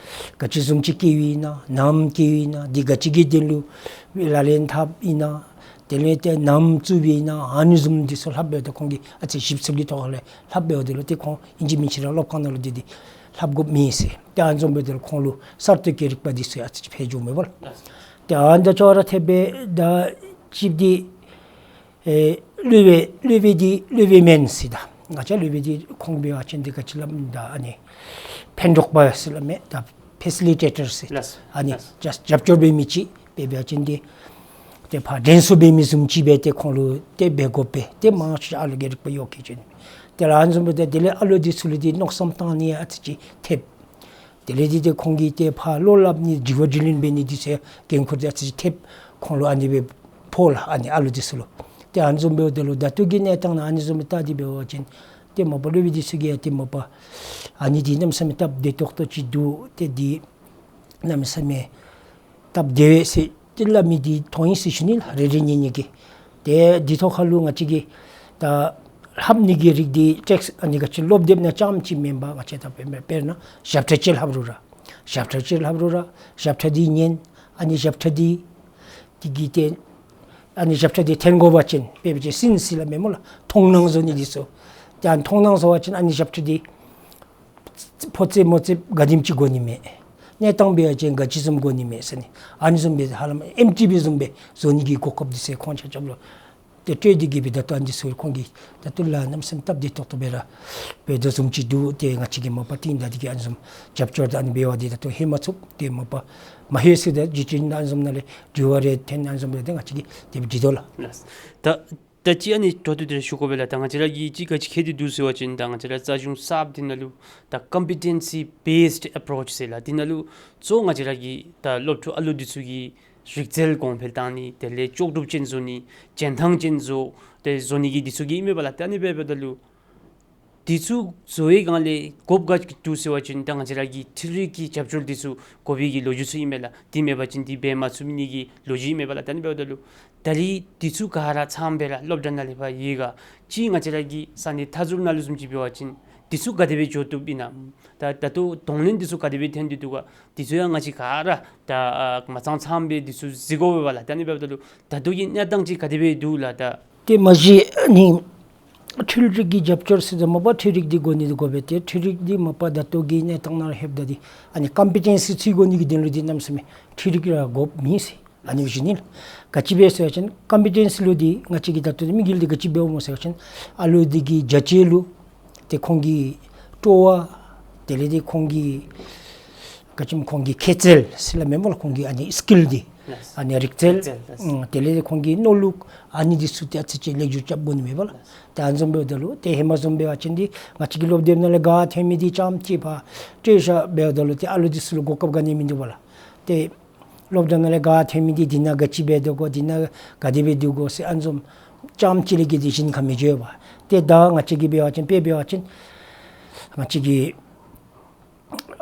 ག་ཅི་བཟུམ་ཅིག་སྐྱེཝ་ཨིན་ན་ནམ་སྐྱེཝ་ཨིན་ན་འདི་ག་ཅི་གི་དོན་ལུ་ལག་ལེན་འཐབ་ཨིན་ན་དེ་ལས་ཏེ་ནམ་བཙུགསཔ་ཨིན་ན་ཨ་ནི་བཟུམ་འདི་ཚུ་ལྷབ་འབདཝ་ད་ཁོང་གིས་ཨ་ཙི་ཞིབ་འཚོལ་གྱི་ཐོག་ལས་ལྷབ་འབདཝ་ད་ལུ་ཏེ་ཁོང་ཨིན་ཅི་མིན་ཅི་ར་སློབ་ཁང་ནང་ལུ་འདི་འདི་ལྷབ་དགོཔ་མེད་ཟེར། ཏེ་ཨ་ནི་བཟུམ་འབདཝ་ད་ལུ་ཁོང་ལུ་གསར་གཏོད་ཀྱི་རིག་པ་འདི་ཚུ་ཨ་ཙི་ཅིག་འཕེལ་འགྱོཝ་མས་པ་ལགས། ཏེ་ཨ་ནི་དང་ཅོག་ར་འཐདཔ་སྦེ་ད་ཅིག་འདི་ཨེ་སློབ་དཔོན་སློབ་དཔོན་འདི་སློབ་དཔོན་མེན་ཟེར། ད་ང་བཅས་སློབ་དཔོན་འདི་ཁོང་འབད་བ་ཅིན་འདི་ག་ཅི་སླབ་ད་ཨ་ནི་ཕན་གྲོགས་པ་ཟེར་སླབ་མས། ད་ཕེ་སི་ལི་ཊེ་ཊར་ཟེར། ལགས། ཨ་ནི་ལགས། ཇཱསཊ་རྒྱབ་སྐྱོར་འབད་མི་ཅིག་འབད་བ་ཅིན་འདི་ཏེ་ཕར་དྲན་གསོ་འབད་མི་བཟུམ་ཅིག་སྦེ་ཏེ་ཁོང་ལུ་ཏེ་འབད་དགོ་པས། ཏེ་མང་ཤོས་ཨ་ལུ་གིས་རིག་པ་ཡོད་མཁན་ཅིག་ཨིན། ཏེ་ཨ་ནི་བཟུམ་སྦེ་ཏེ་དེ་ལས་ཨ་ལུ་འདི་ཚུ་ལུ་འདི་མནོ་བསམ་བཏང་ནི་ཨ་ཙི་ཅིག་ཐེབས། དེ་ལས་འདི་ཏེ་ཁོང་གིས་ཏེ་ཕར་བློ་སླབ་ནི་དྲི་བ་དྲིས་ལན་འབད་ནི་འདི་ཚུ་འགན་ཁུར་འདི་ཨ་ཙི་ཅིག་ཐེབས། ཁོང་ལུ་ཨ་ནི་སྦེ་ཕོག་ལགས། ཨ་ནི་ཨ་ལུ་འདི་ཚུ་ལུ། ཏེ་ཨ་ནི་བཟུམ་འབདཝ་ད་ལུ་ད་ལྟོ་གི་གནས་སྟངས་ནང་ཨ་ནི་བཟུམ་སྦེ་བལྟ་སྟེ་འབད་བ་ཅིན་ཏེ་མ་པ་སློབ་དཔོན་འདི་ཚུ་གིས་ཡང་ཏེ་མ་པ་ཨ་ནི་འདི་གནམ་མེད་ས་མེད་སྟབས་བདེ་ཏོག་ཏོ་ཅིག་འདུག། ཏེ་འདི་གནམ་མེད་ས་མེད་སྟབས་བདེ་བས་ཟེར་ཏེ་སླབ་མི་འདི་མཐོང་ཡི་ཟེར་ཞུ་ནི་ལགས། རེ་རེ་གཉིས་གཉིས་ཀྱིས། ཏེ་འདི་ཐོག་ཁར་ལུ་ང་བཅས་ཀྱིས་ད་ལྷབ་ནི་གི་རིགས་འདི་ཊེགསི་ཨ་ནི་ག་ཅི་སློབ་དེབ་ནང་རྐྱངམ་ཅིག་མེན་པར་ང་བཅས་ད་དཔེར་ན་ཞབས་ཁྲ་ཅིག་ལྷབ་རུང་ར་ཞབས་ཁྲ་ཅིག་ལྷབ་རུང་ར་ཞབས་ཁྲ་འདི་ཉན། ཨ་ནི་ཞབས་ཁྲ་འདི་འདི་གི་ཏེ་ཨ་ནི་ཞབས་ཁྲ་འདི་འཐེན་དགོ་པ་ཅིན་དཔེ་འབད་བ་ཅིན་སིན་ཟེར་སླབ་མས་སྨོ་ལགས། མཐོང་སྣང་བཟོ་ནི་འདི་ཚུ། ཏེ་ཨ་ནི་མཐོང་སྣང་བཟོ་བ་ཅིན་ཨ་ནི་ཞབས་ཁྲ་འདི་ཕོ་ཚོད་མོ་ཚོད་ག་དེམ་ཅིག་དགོ་ནི་མས། གནས་སྟངས་འབད་བ་ཅིན་ག་ཅི་བཟུམ་དགོ་ནི་མས་ཟེར་ནི། ཨ་ནི་བཟུམ་སྦེ་ཧ་ལམ་ཨེམ་ཊི་བི་བཟུམ་སྦེ་བཟོ་ནི་གི་གོ་སྐབས་འདི་ཚུ་ཁོང་ཆ་ཁྱབ་ལུ་ཏེ་སྤྲོད་དེ་གི་སྦེ་ད་ལྟོ་ཨ་ནི་ཚུ་ཁོང་གིས་ད་ལྟོ་ལགས་གནམ་མེད་ས་མེད་སྟབས་བདེ་ཏོག་ཏོ་སྦེ་ར་འབད་དོ་བཟུམ་ཅིག་འདུག། ཏེ་ང་བཅས་ཀྱིས་མ་པ་རྟིང་བདའ་སྟེ་གི་ཨ་ནི་བཟུམ་རྒྱབ་སྐྱོར་དང་ཨ་ནི་འབད་བ་འདི་ད་ལྟོ་ལྷོད་མ་ཚུགས། ཏེ་མ་པ་མ་ལྷོད་ཟེར་ད་བརྗོད་བྱ་ཨ་ནི་བཟུམ་ནང་ལས་དྲི་བ་རེ་འཐེན་ཨ་ནི་བཟུམ་རེ་ཏེ་ང་བཅས་ཀྱིས་དེ་སྦེ་འདྲི་དོ་ལགས། ལགས། ད་ད་ཅི་ཨ་ནི་འཕྲོ་མཐུད་དེ་ཞུ་དགོ་པས་ལགས། ད་ང་བཅས་ར་གིས་ཅིག་ག་ཅི་མཁྱེན་ཏེ་འདུག་ཟེར་བ་ཅིན་ད་ང་བཅས་ར་རྩ་གཞུང་གསརཔ་འདི་ནང་ལུ་ད་ཀམ་པི་ཊེན་སི་བེསཌ་ཨེཔ་རོཆ་ཟེར་ལགས། འདི་ནང་ལུ་གཙོ་བོ་ང་བཅས་ར་གི་ད་སློབ་ཕྲུག་ཨ་ལུ་འདི་ཚུ་གི་རིག་རྩལ་གོང་འཕེལ་བཏང་ནི་དེ་ལས་ལྕོགས་གྲུབ་ཅན་བཟོ་ནི་འཇོན་ཐང་ཅན་བཟོ་ཏེ་བཟོ་ནི་གི་འདི་ཚུ་གི་ཨིན་མས་པ་ལགས། ད་ཨ་ནི་འབདཝ་ད་ལུ་འདི་ཚུ་བཟོ་བའི་སྒང་ལས་དགོཔ་ག་ཅི་འདུག་ཟེར་བ་ཅིན་ད་ང་བཅས་ར་གི་འཕྲུལ་རིག་གི་རྒྱབ་སྐྱོར་འདི་ཚུ་དགོ་པའི་གི་ལོ་རྒྱུས་ཚུ་ཨིན་མས་ལགས། འདི་མེད་པ་ཅིན་འདི་འབད་མ་ཚུགས་ནི་གི་ལོ་རྒྱུས་ཨིན་མས་པ་ལགས། ད་ཨ་ནི་འབདཝ་ད་ལུ་ད་རིས་འདི་ཚུ་ག་ར་ཚངམ་སྦེ་ར་སློབ་གྲྭ་ནང་ལས་ཕར་ཡོད་ག། ཅིག་ང་བཅས་ར་གི་ས་གནས་མཐའ་ཟུར་ནང་ལུ་བཟུམ་ཅིག་འབད་བ་ཅིན་འདི་ཚུ་ག་དེ་སྦེ་འགྱོ་བཏུབ་ཨིན་ན། ད་ད་ལྟོ་གདོང་ལེན་འདི་ཚུ་ག་དེ་སྦེ་འཐོན་ཏེ་འདུག་ག། འདི་ཚུ་ཡང་ང་བཅས་ག་ར་ད་ཨ་མ་ཚང་ཚངམ་སྦེ་འདི་ཚུ་གཟིགས་དགོ་པས་པ་ལགས། ད་ཨ་ནི་འབདཝ་ད་ལུ་ད་ལྟོ་གི་གནས་སྟངས་ཅིག་ག་དེ་སྦེ་འདུག་ལགས། ད་ཏེ་མ་གཞི་ཨ་ནི་འཕྲུལ་རིག་གི་རྒྱབ་སྐྱོར་ཟེར་ད་མ་པ་འཕྲུལ་རིག་འདི་དགོ་ནི་འདི་དགོ་པས། ཏེ་འཕྲུལ་རིག་འདི་མ་པ་ད་ལྟོ་གི་གནས་སྟངས་ནང་ལྷོདཔ་ད་འདི་ཨ་ནི་ཀམ་པི་ཊེན་སི་ཚུད་དགོ་ནི་གི་དོན་ལུ་འདི་གནམ་མེད་ས་མེད་འཕྲུལ་རིག་ར་དགོཔ་མེད་ཟེར་ཨ་ནི་ཞུ་ནི་ལགས། ག་ཅི་སྦེ་ཟེར་བ་ཅིན་ཀམ་པི་ཊེན་སི་ལུ་འདི་ང་བཅས་ཀྱིས་ད་ལྟོ་དམིགས་ཡུལ་འདི་ག་ཅི་འབདཝ་སྨོ་ཟེར་བ་ཅིན་ཨ་ལུ་འདི་གི་བྱ་སྤྱོད་ལུ་ཏེ་ཁོང་གི་སྤྲོ་བ་དེ་ལས་ཏེ་ཁོང་གི་ག་ཅི་སྨོ་ཁོང་གི་ཁེ་རྩལ་ཟེར་སླབ་མས་སྨོ་ལགས། ཁོང་གི་ཨ་ནི་སི་ཀིལ་འདི་ཨ་ནི་རིག་རྩལ། རིག་རྩལ། ཨུམ་དེ་ལས་ཏེ་ཁོང་གི་མནོ་ལུགས་ཨ་ནི་འདི་ཚུ་ཏེ་ཨ་ཙི་ཅིག་ལེགས་བཅོས་རྐྱབ་དགོ་ནི་མས་པ་ལགས། ཏེ་ཨ་ནི་བཟུམ་འབདཝ་ད་ལུ་ཏེ་ཧེ་མ་བཟུམ་འབད་བ་ཅིན་འདི་ང་བཅས་ཀྱི་སློབ་དེབ་ནང་ལས་ག་ཐོན་མི་འདི་རྐྱངམ་ཅིག་ཕར་སྤྲོད་བཞག་འབདཝ་ད་ལུ་ཏེ་ཨ་ལུ་འདི་ཚུ་ལུ་གོ་སྐབས་ག་ནི་མིན་འདུག་པ་ལགས། ཏེ་སློབ་གྲྭ་ནང་ལས་ག་ཐོན་མི་འདི་འདི་ནང་ག་ཅི་འབད་དོ་གོ་འདི་ནང་ག་དེ་སྦེ་འདུག་གོ་ཟེར་ཨ་ནི་བཟུམ་རྐྱངམ་ཅིག་ལས་བརྒལ་ཏེ་གཞན་ཁར་མི་འགྱོ་བས། ཏེ་ད་ང་བཅས་ཀྱིས་འབད་བ་ཅིན་དཔེ་འབད་བ་ཅིན་ང་བཅས་ཀྱི་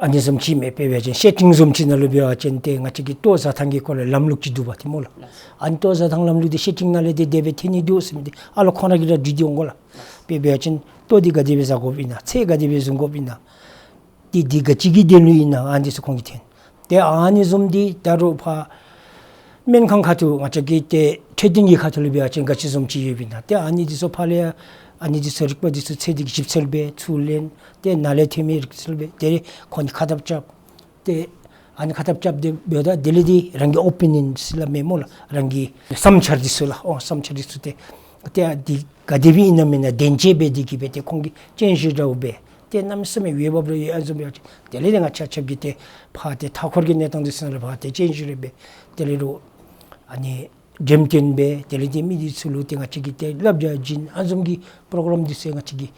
ཨ་ནི་བཟུམ་ཅིག་མས། དཔེ་འབད་བ་ཅིན་ཤེ་ཊིང་བཟུམ་ཅིག་ནང་ལུ་འབད་བ་ཅིན་ཏེ་ང་བཅས་ཀྱི་ལྟོ་བཟའ་ཐངས་ཀྱི་སྐོར་ལས་ལམ་ལུགས་ཅིག་འདུག་པ་ཏེ་སྨོ་ལགས། ཨ་ནི་ལྟོ་བཟའ་ཐངས་ལམ་ལུགས་འདི་ཤེ་ཊིང་ནང་ལས་ཏེ་དེ་སྦེ་ཐོན་ནི་འདུག་ཟེར་མི་འདི་ཨ་ལོ་ཁོང་ར་གིས་ར་འདྲི་སྟེ་འོང་དགོ་ལགས། དཔེ་འབད་བ་ཅིན་ལྟོ་འདི་ག་དེ་སྦེ་བཟའ་དགོཔ་ཨིན་ན་ཚལ་ག་དེ་སྦེ་བཟུང་དགོཔ་ཨིན་ན། ཏེ་འདི་ག་ཅི་གི་དོན་ལུ་ཨིན་ན་ཨ་ནི་ཚུ་ཁོང་གིས་འཐེན། ཏེ་ཨ་ནི་བཟུམ་འདི་ད་རུང་ཕར་སྨན་ཁང་ཁ་ཐུག་ང་བཅས་ཀྱི་ཏེ་འཕྲོད་བསྟེན་གྱི་ཁ་ཐུག་ལུ་འབད་བ་ཅིན་ག་ཅི་བཟུམ་ཅིག་ཡོདཔ་ཨིན་ན། ཏེ་ཨ་ནི་འདི་ཚུ་ཕར་ལས་ཨ་ནི་འདི་ཚུ་རིག་པ་འདི་ཚུ་འཚོལ་ཏེ་གི་ཞིབ་འཚོལ་འབད་ཚུར་ལེན། ཏེ་ནཱ་ལས་ཐོན་མི་རིག་རྩལ་འབད་དེ་ལས་ཁོང་གིས་ཁ་ཐབས་རྐྱབ། ཏེ་ཨ་ནི་ཁ་ཐབས་རྐྱབ་སྟེ་འབདཝ་ད་དེ་ལས་འདི་རང་གི་ཨོ་པི་ནི་ཡོན་ཟེར་སླབ་མས་སྨོ་ལགས། རང་གི་བསམ་འཆར་འདི་ཚུ་ལགས། ཨོ་བསམ་འཆར་འདི་ཚུ་ཏེ་ཏེ་འདི་ག་དེ་སྦེ་ཨིན་ན་མེན་ན་བདེན་འཚོལ་འབད་དེ་གི་སྦེ་ཏེ་ཁོང་གིས་སྤྱན་ཞུ་འདྲཝ་འབད། ཏེ་གནམ་མེད་ས་མེད་འོས་འབབ་ར་ཡོད། ཨ་ནི་བཟུམ་འབད་བ་ཅིན་དེ་ལས་ཏེ་ང་ཆ་ཁྱབ་ཀྱིས་ཏེ་ཕར་ཏེ་མཐའ་འཁོར་གྱི་གནས་སྟངས་འདི་ཚུ་ནང་ལུ་ཕར་ཏེ་སྤྱན་ཞུ་རེ་འབད། དེ་ལས་རུང་ཨ་ནི་ འགྲེམས་སྟོན་འབད། དེ་ལས་ཏེ་མི་འདི་ཚུ་ལུ་ཏེ་ང་བཅས་ཀྱིས་ཏེ་བསླབ་བྱ་བྱིན། ཨ་ནི་བཟུམ་གྱི་པྲོག་རམ་འདི་ཚུ་ང་བཅས་ཀྱིས་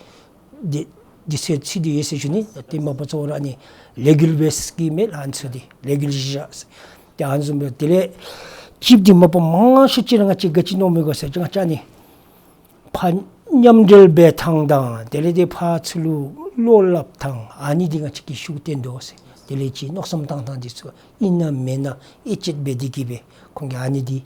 འདི་འདི་ཚུ་ཚུད་དེ་ཡོད་ཟེར་ཞུ་ནི། ཏེ་མ་པ་གཙོ་བོ་ར་ཨ་ནི་ལས་འགུལ་འབད་ས་གི་མེད་ལགས། ཨ་ནི་ཚུ་འདི་ལས་འགུལ་གཞི་བཞག་ཟེར། ཏེ་ཨ་ནི་བཟུམ་སྦེ་དེ་ལས་ཅིག་འདི་མ་པ་མང་ཤོས་ཅིག་ར་ང་བཅས་ག་ཅི་མནོཝ་མས་གོ་ཟེར་བ་ཅིན་ང་བཅས་ཨ་ནི་ཕར་མཉམ་འབྲེལ་འབད་ཐངས་དང་དེ་ལས་ཏེ་ཕར་ཚུར་ལུ་བློ་སླབ་ཐངས་ཨ་ནི་འདི་ང་བཅས་ཀྱིས་ཤུགས་བཏོན་དོ་ཟེར། དེ་ལས་ཅིག་མནོ་བསམ་བཏང་ཐངས་འདི་ཚུ་ཨིན་ན་མེན་ན་དབྱེ་དཔྱད་འབད་དེ་གིས་སྦེ་ཁོང་གིས་ཨ་ནི་འདི་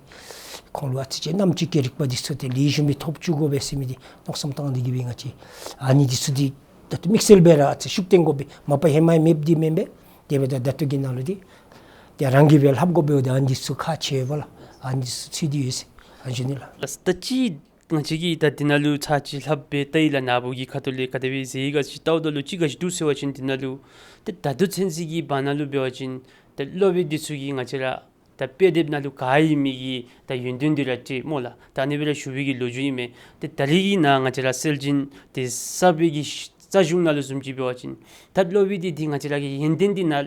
ཁོང་ལུ་ཨ་ཙི་ཅིག་རྣམ་དཔྱོད་ཀྱི་རིག་པ་འདི་ཚུ་ཏེ་ལེགས་ཤོམ་སྦེ་ཐོབ་བཅུག་དགོ་པས་ཟེར་མི་འདི་མནོ་བསམ་བཏང་སྟེ་གིས་སྦེ་ང་བཅས་ཨ་ནི་འདི་ཚུ་འདི་ད་ལྟོ་དམིགས་བསལ་སྦེ་ར་ཨ་ཙི་ཤུགས་བཏོན་དགོ་པས། མ་པ་ཧེ་མ་མེདཔ་འདི་མེན་པས། དེ་འབདཝ་ད་ད་ལྟོ་གི་ནང་ལུ་འདི་ཏེ་རང་གིས་སྦེ་ལྷབ་དགོ་པས། ད་ཨ་ནི་འདི་ཚུ་ཁག་ཆེ་བས་ལགས། ཨ་ནི་འདི་ཚུ་ཚུད་དེ་ཡོད་ཟེར་ཨ་ནི་ཞུ་ནི་ལགས། ལགས། ད་ཅི་ང་བཅས་ཀྱིས་ད་འདི་ནང་ལུ་ཚར་གཅིག་ལྷབ་སྦེ་བལྟ་ཡི་ལགས། ནཱ་བུ་གི་ཁ་ཐུག་ལས་ག་དེ་སྦེ་ཟེར་ཡི་ག་ཅིག་བལྟཝ་ད་ལུ་ཅིག་ག་ཅི་འདུག་ཟེར་བ་ཅིན་འདི་ནང་ལུ་ཏེ་ད་ལྟོ་ཚུན་ཚོད་ཀྱི་བར་ན་ལུ་འབད་བ་ཅིན་ཏེ་སློབ་དཔོན་འདི་ཚུ་གིས་ང་བཅས་ར་ད་དཔེ་དེབ་ནང་ལུ་ག་ཡོད་མི་གི་ད་ཡོན་ཏན་འདི་ར་སྤྲོད་སྨོ་ལགས། ད་ཨ་ནི་སྦེ་ར་ཞུ་བའི་གི་ལོ་རྒྱུས་ཨིན་མས། ཏེ་ད་རིས་ཀྱི་ནང་ང་བཅས་ར་སྲོལ་རྒྱུན་ཏེ་གསརཔ་གི་རྩ་གཞུང་ནང་ལུ་བཟུམ་ཅིག་འབད་བ་ཅིན་ད་སློབ་དཔོན་འདི་འདི་ང་བཅས་ར་གི་ཡོན་ཏན་འདི་ནཱ་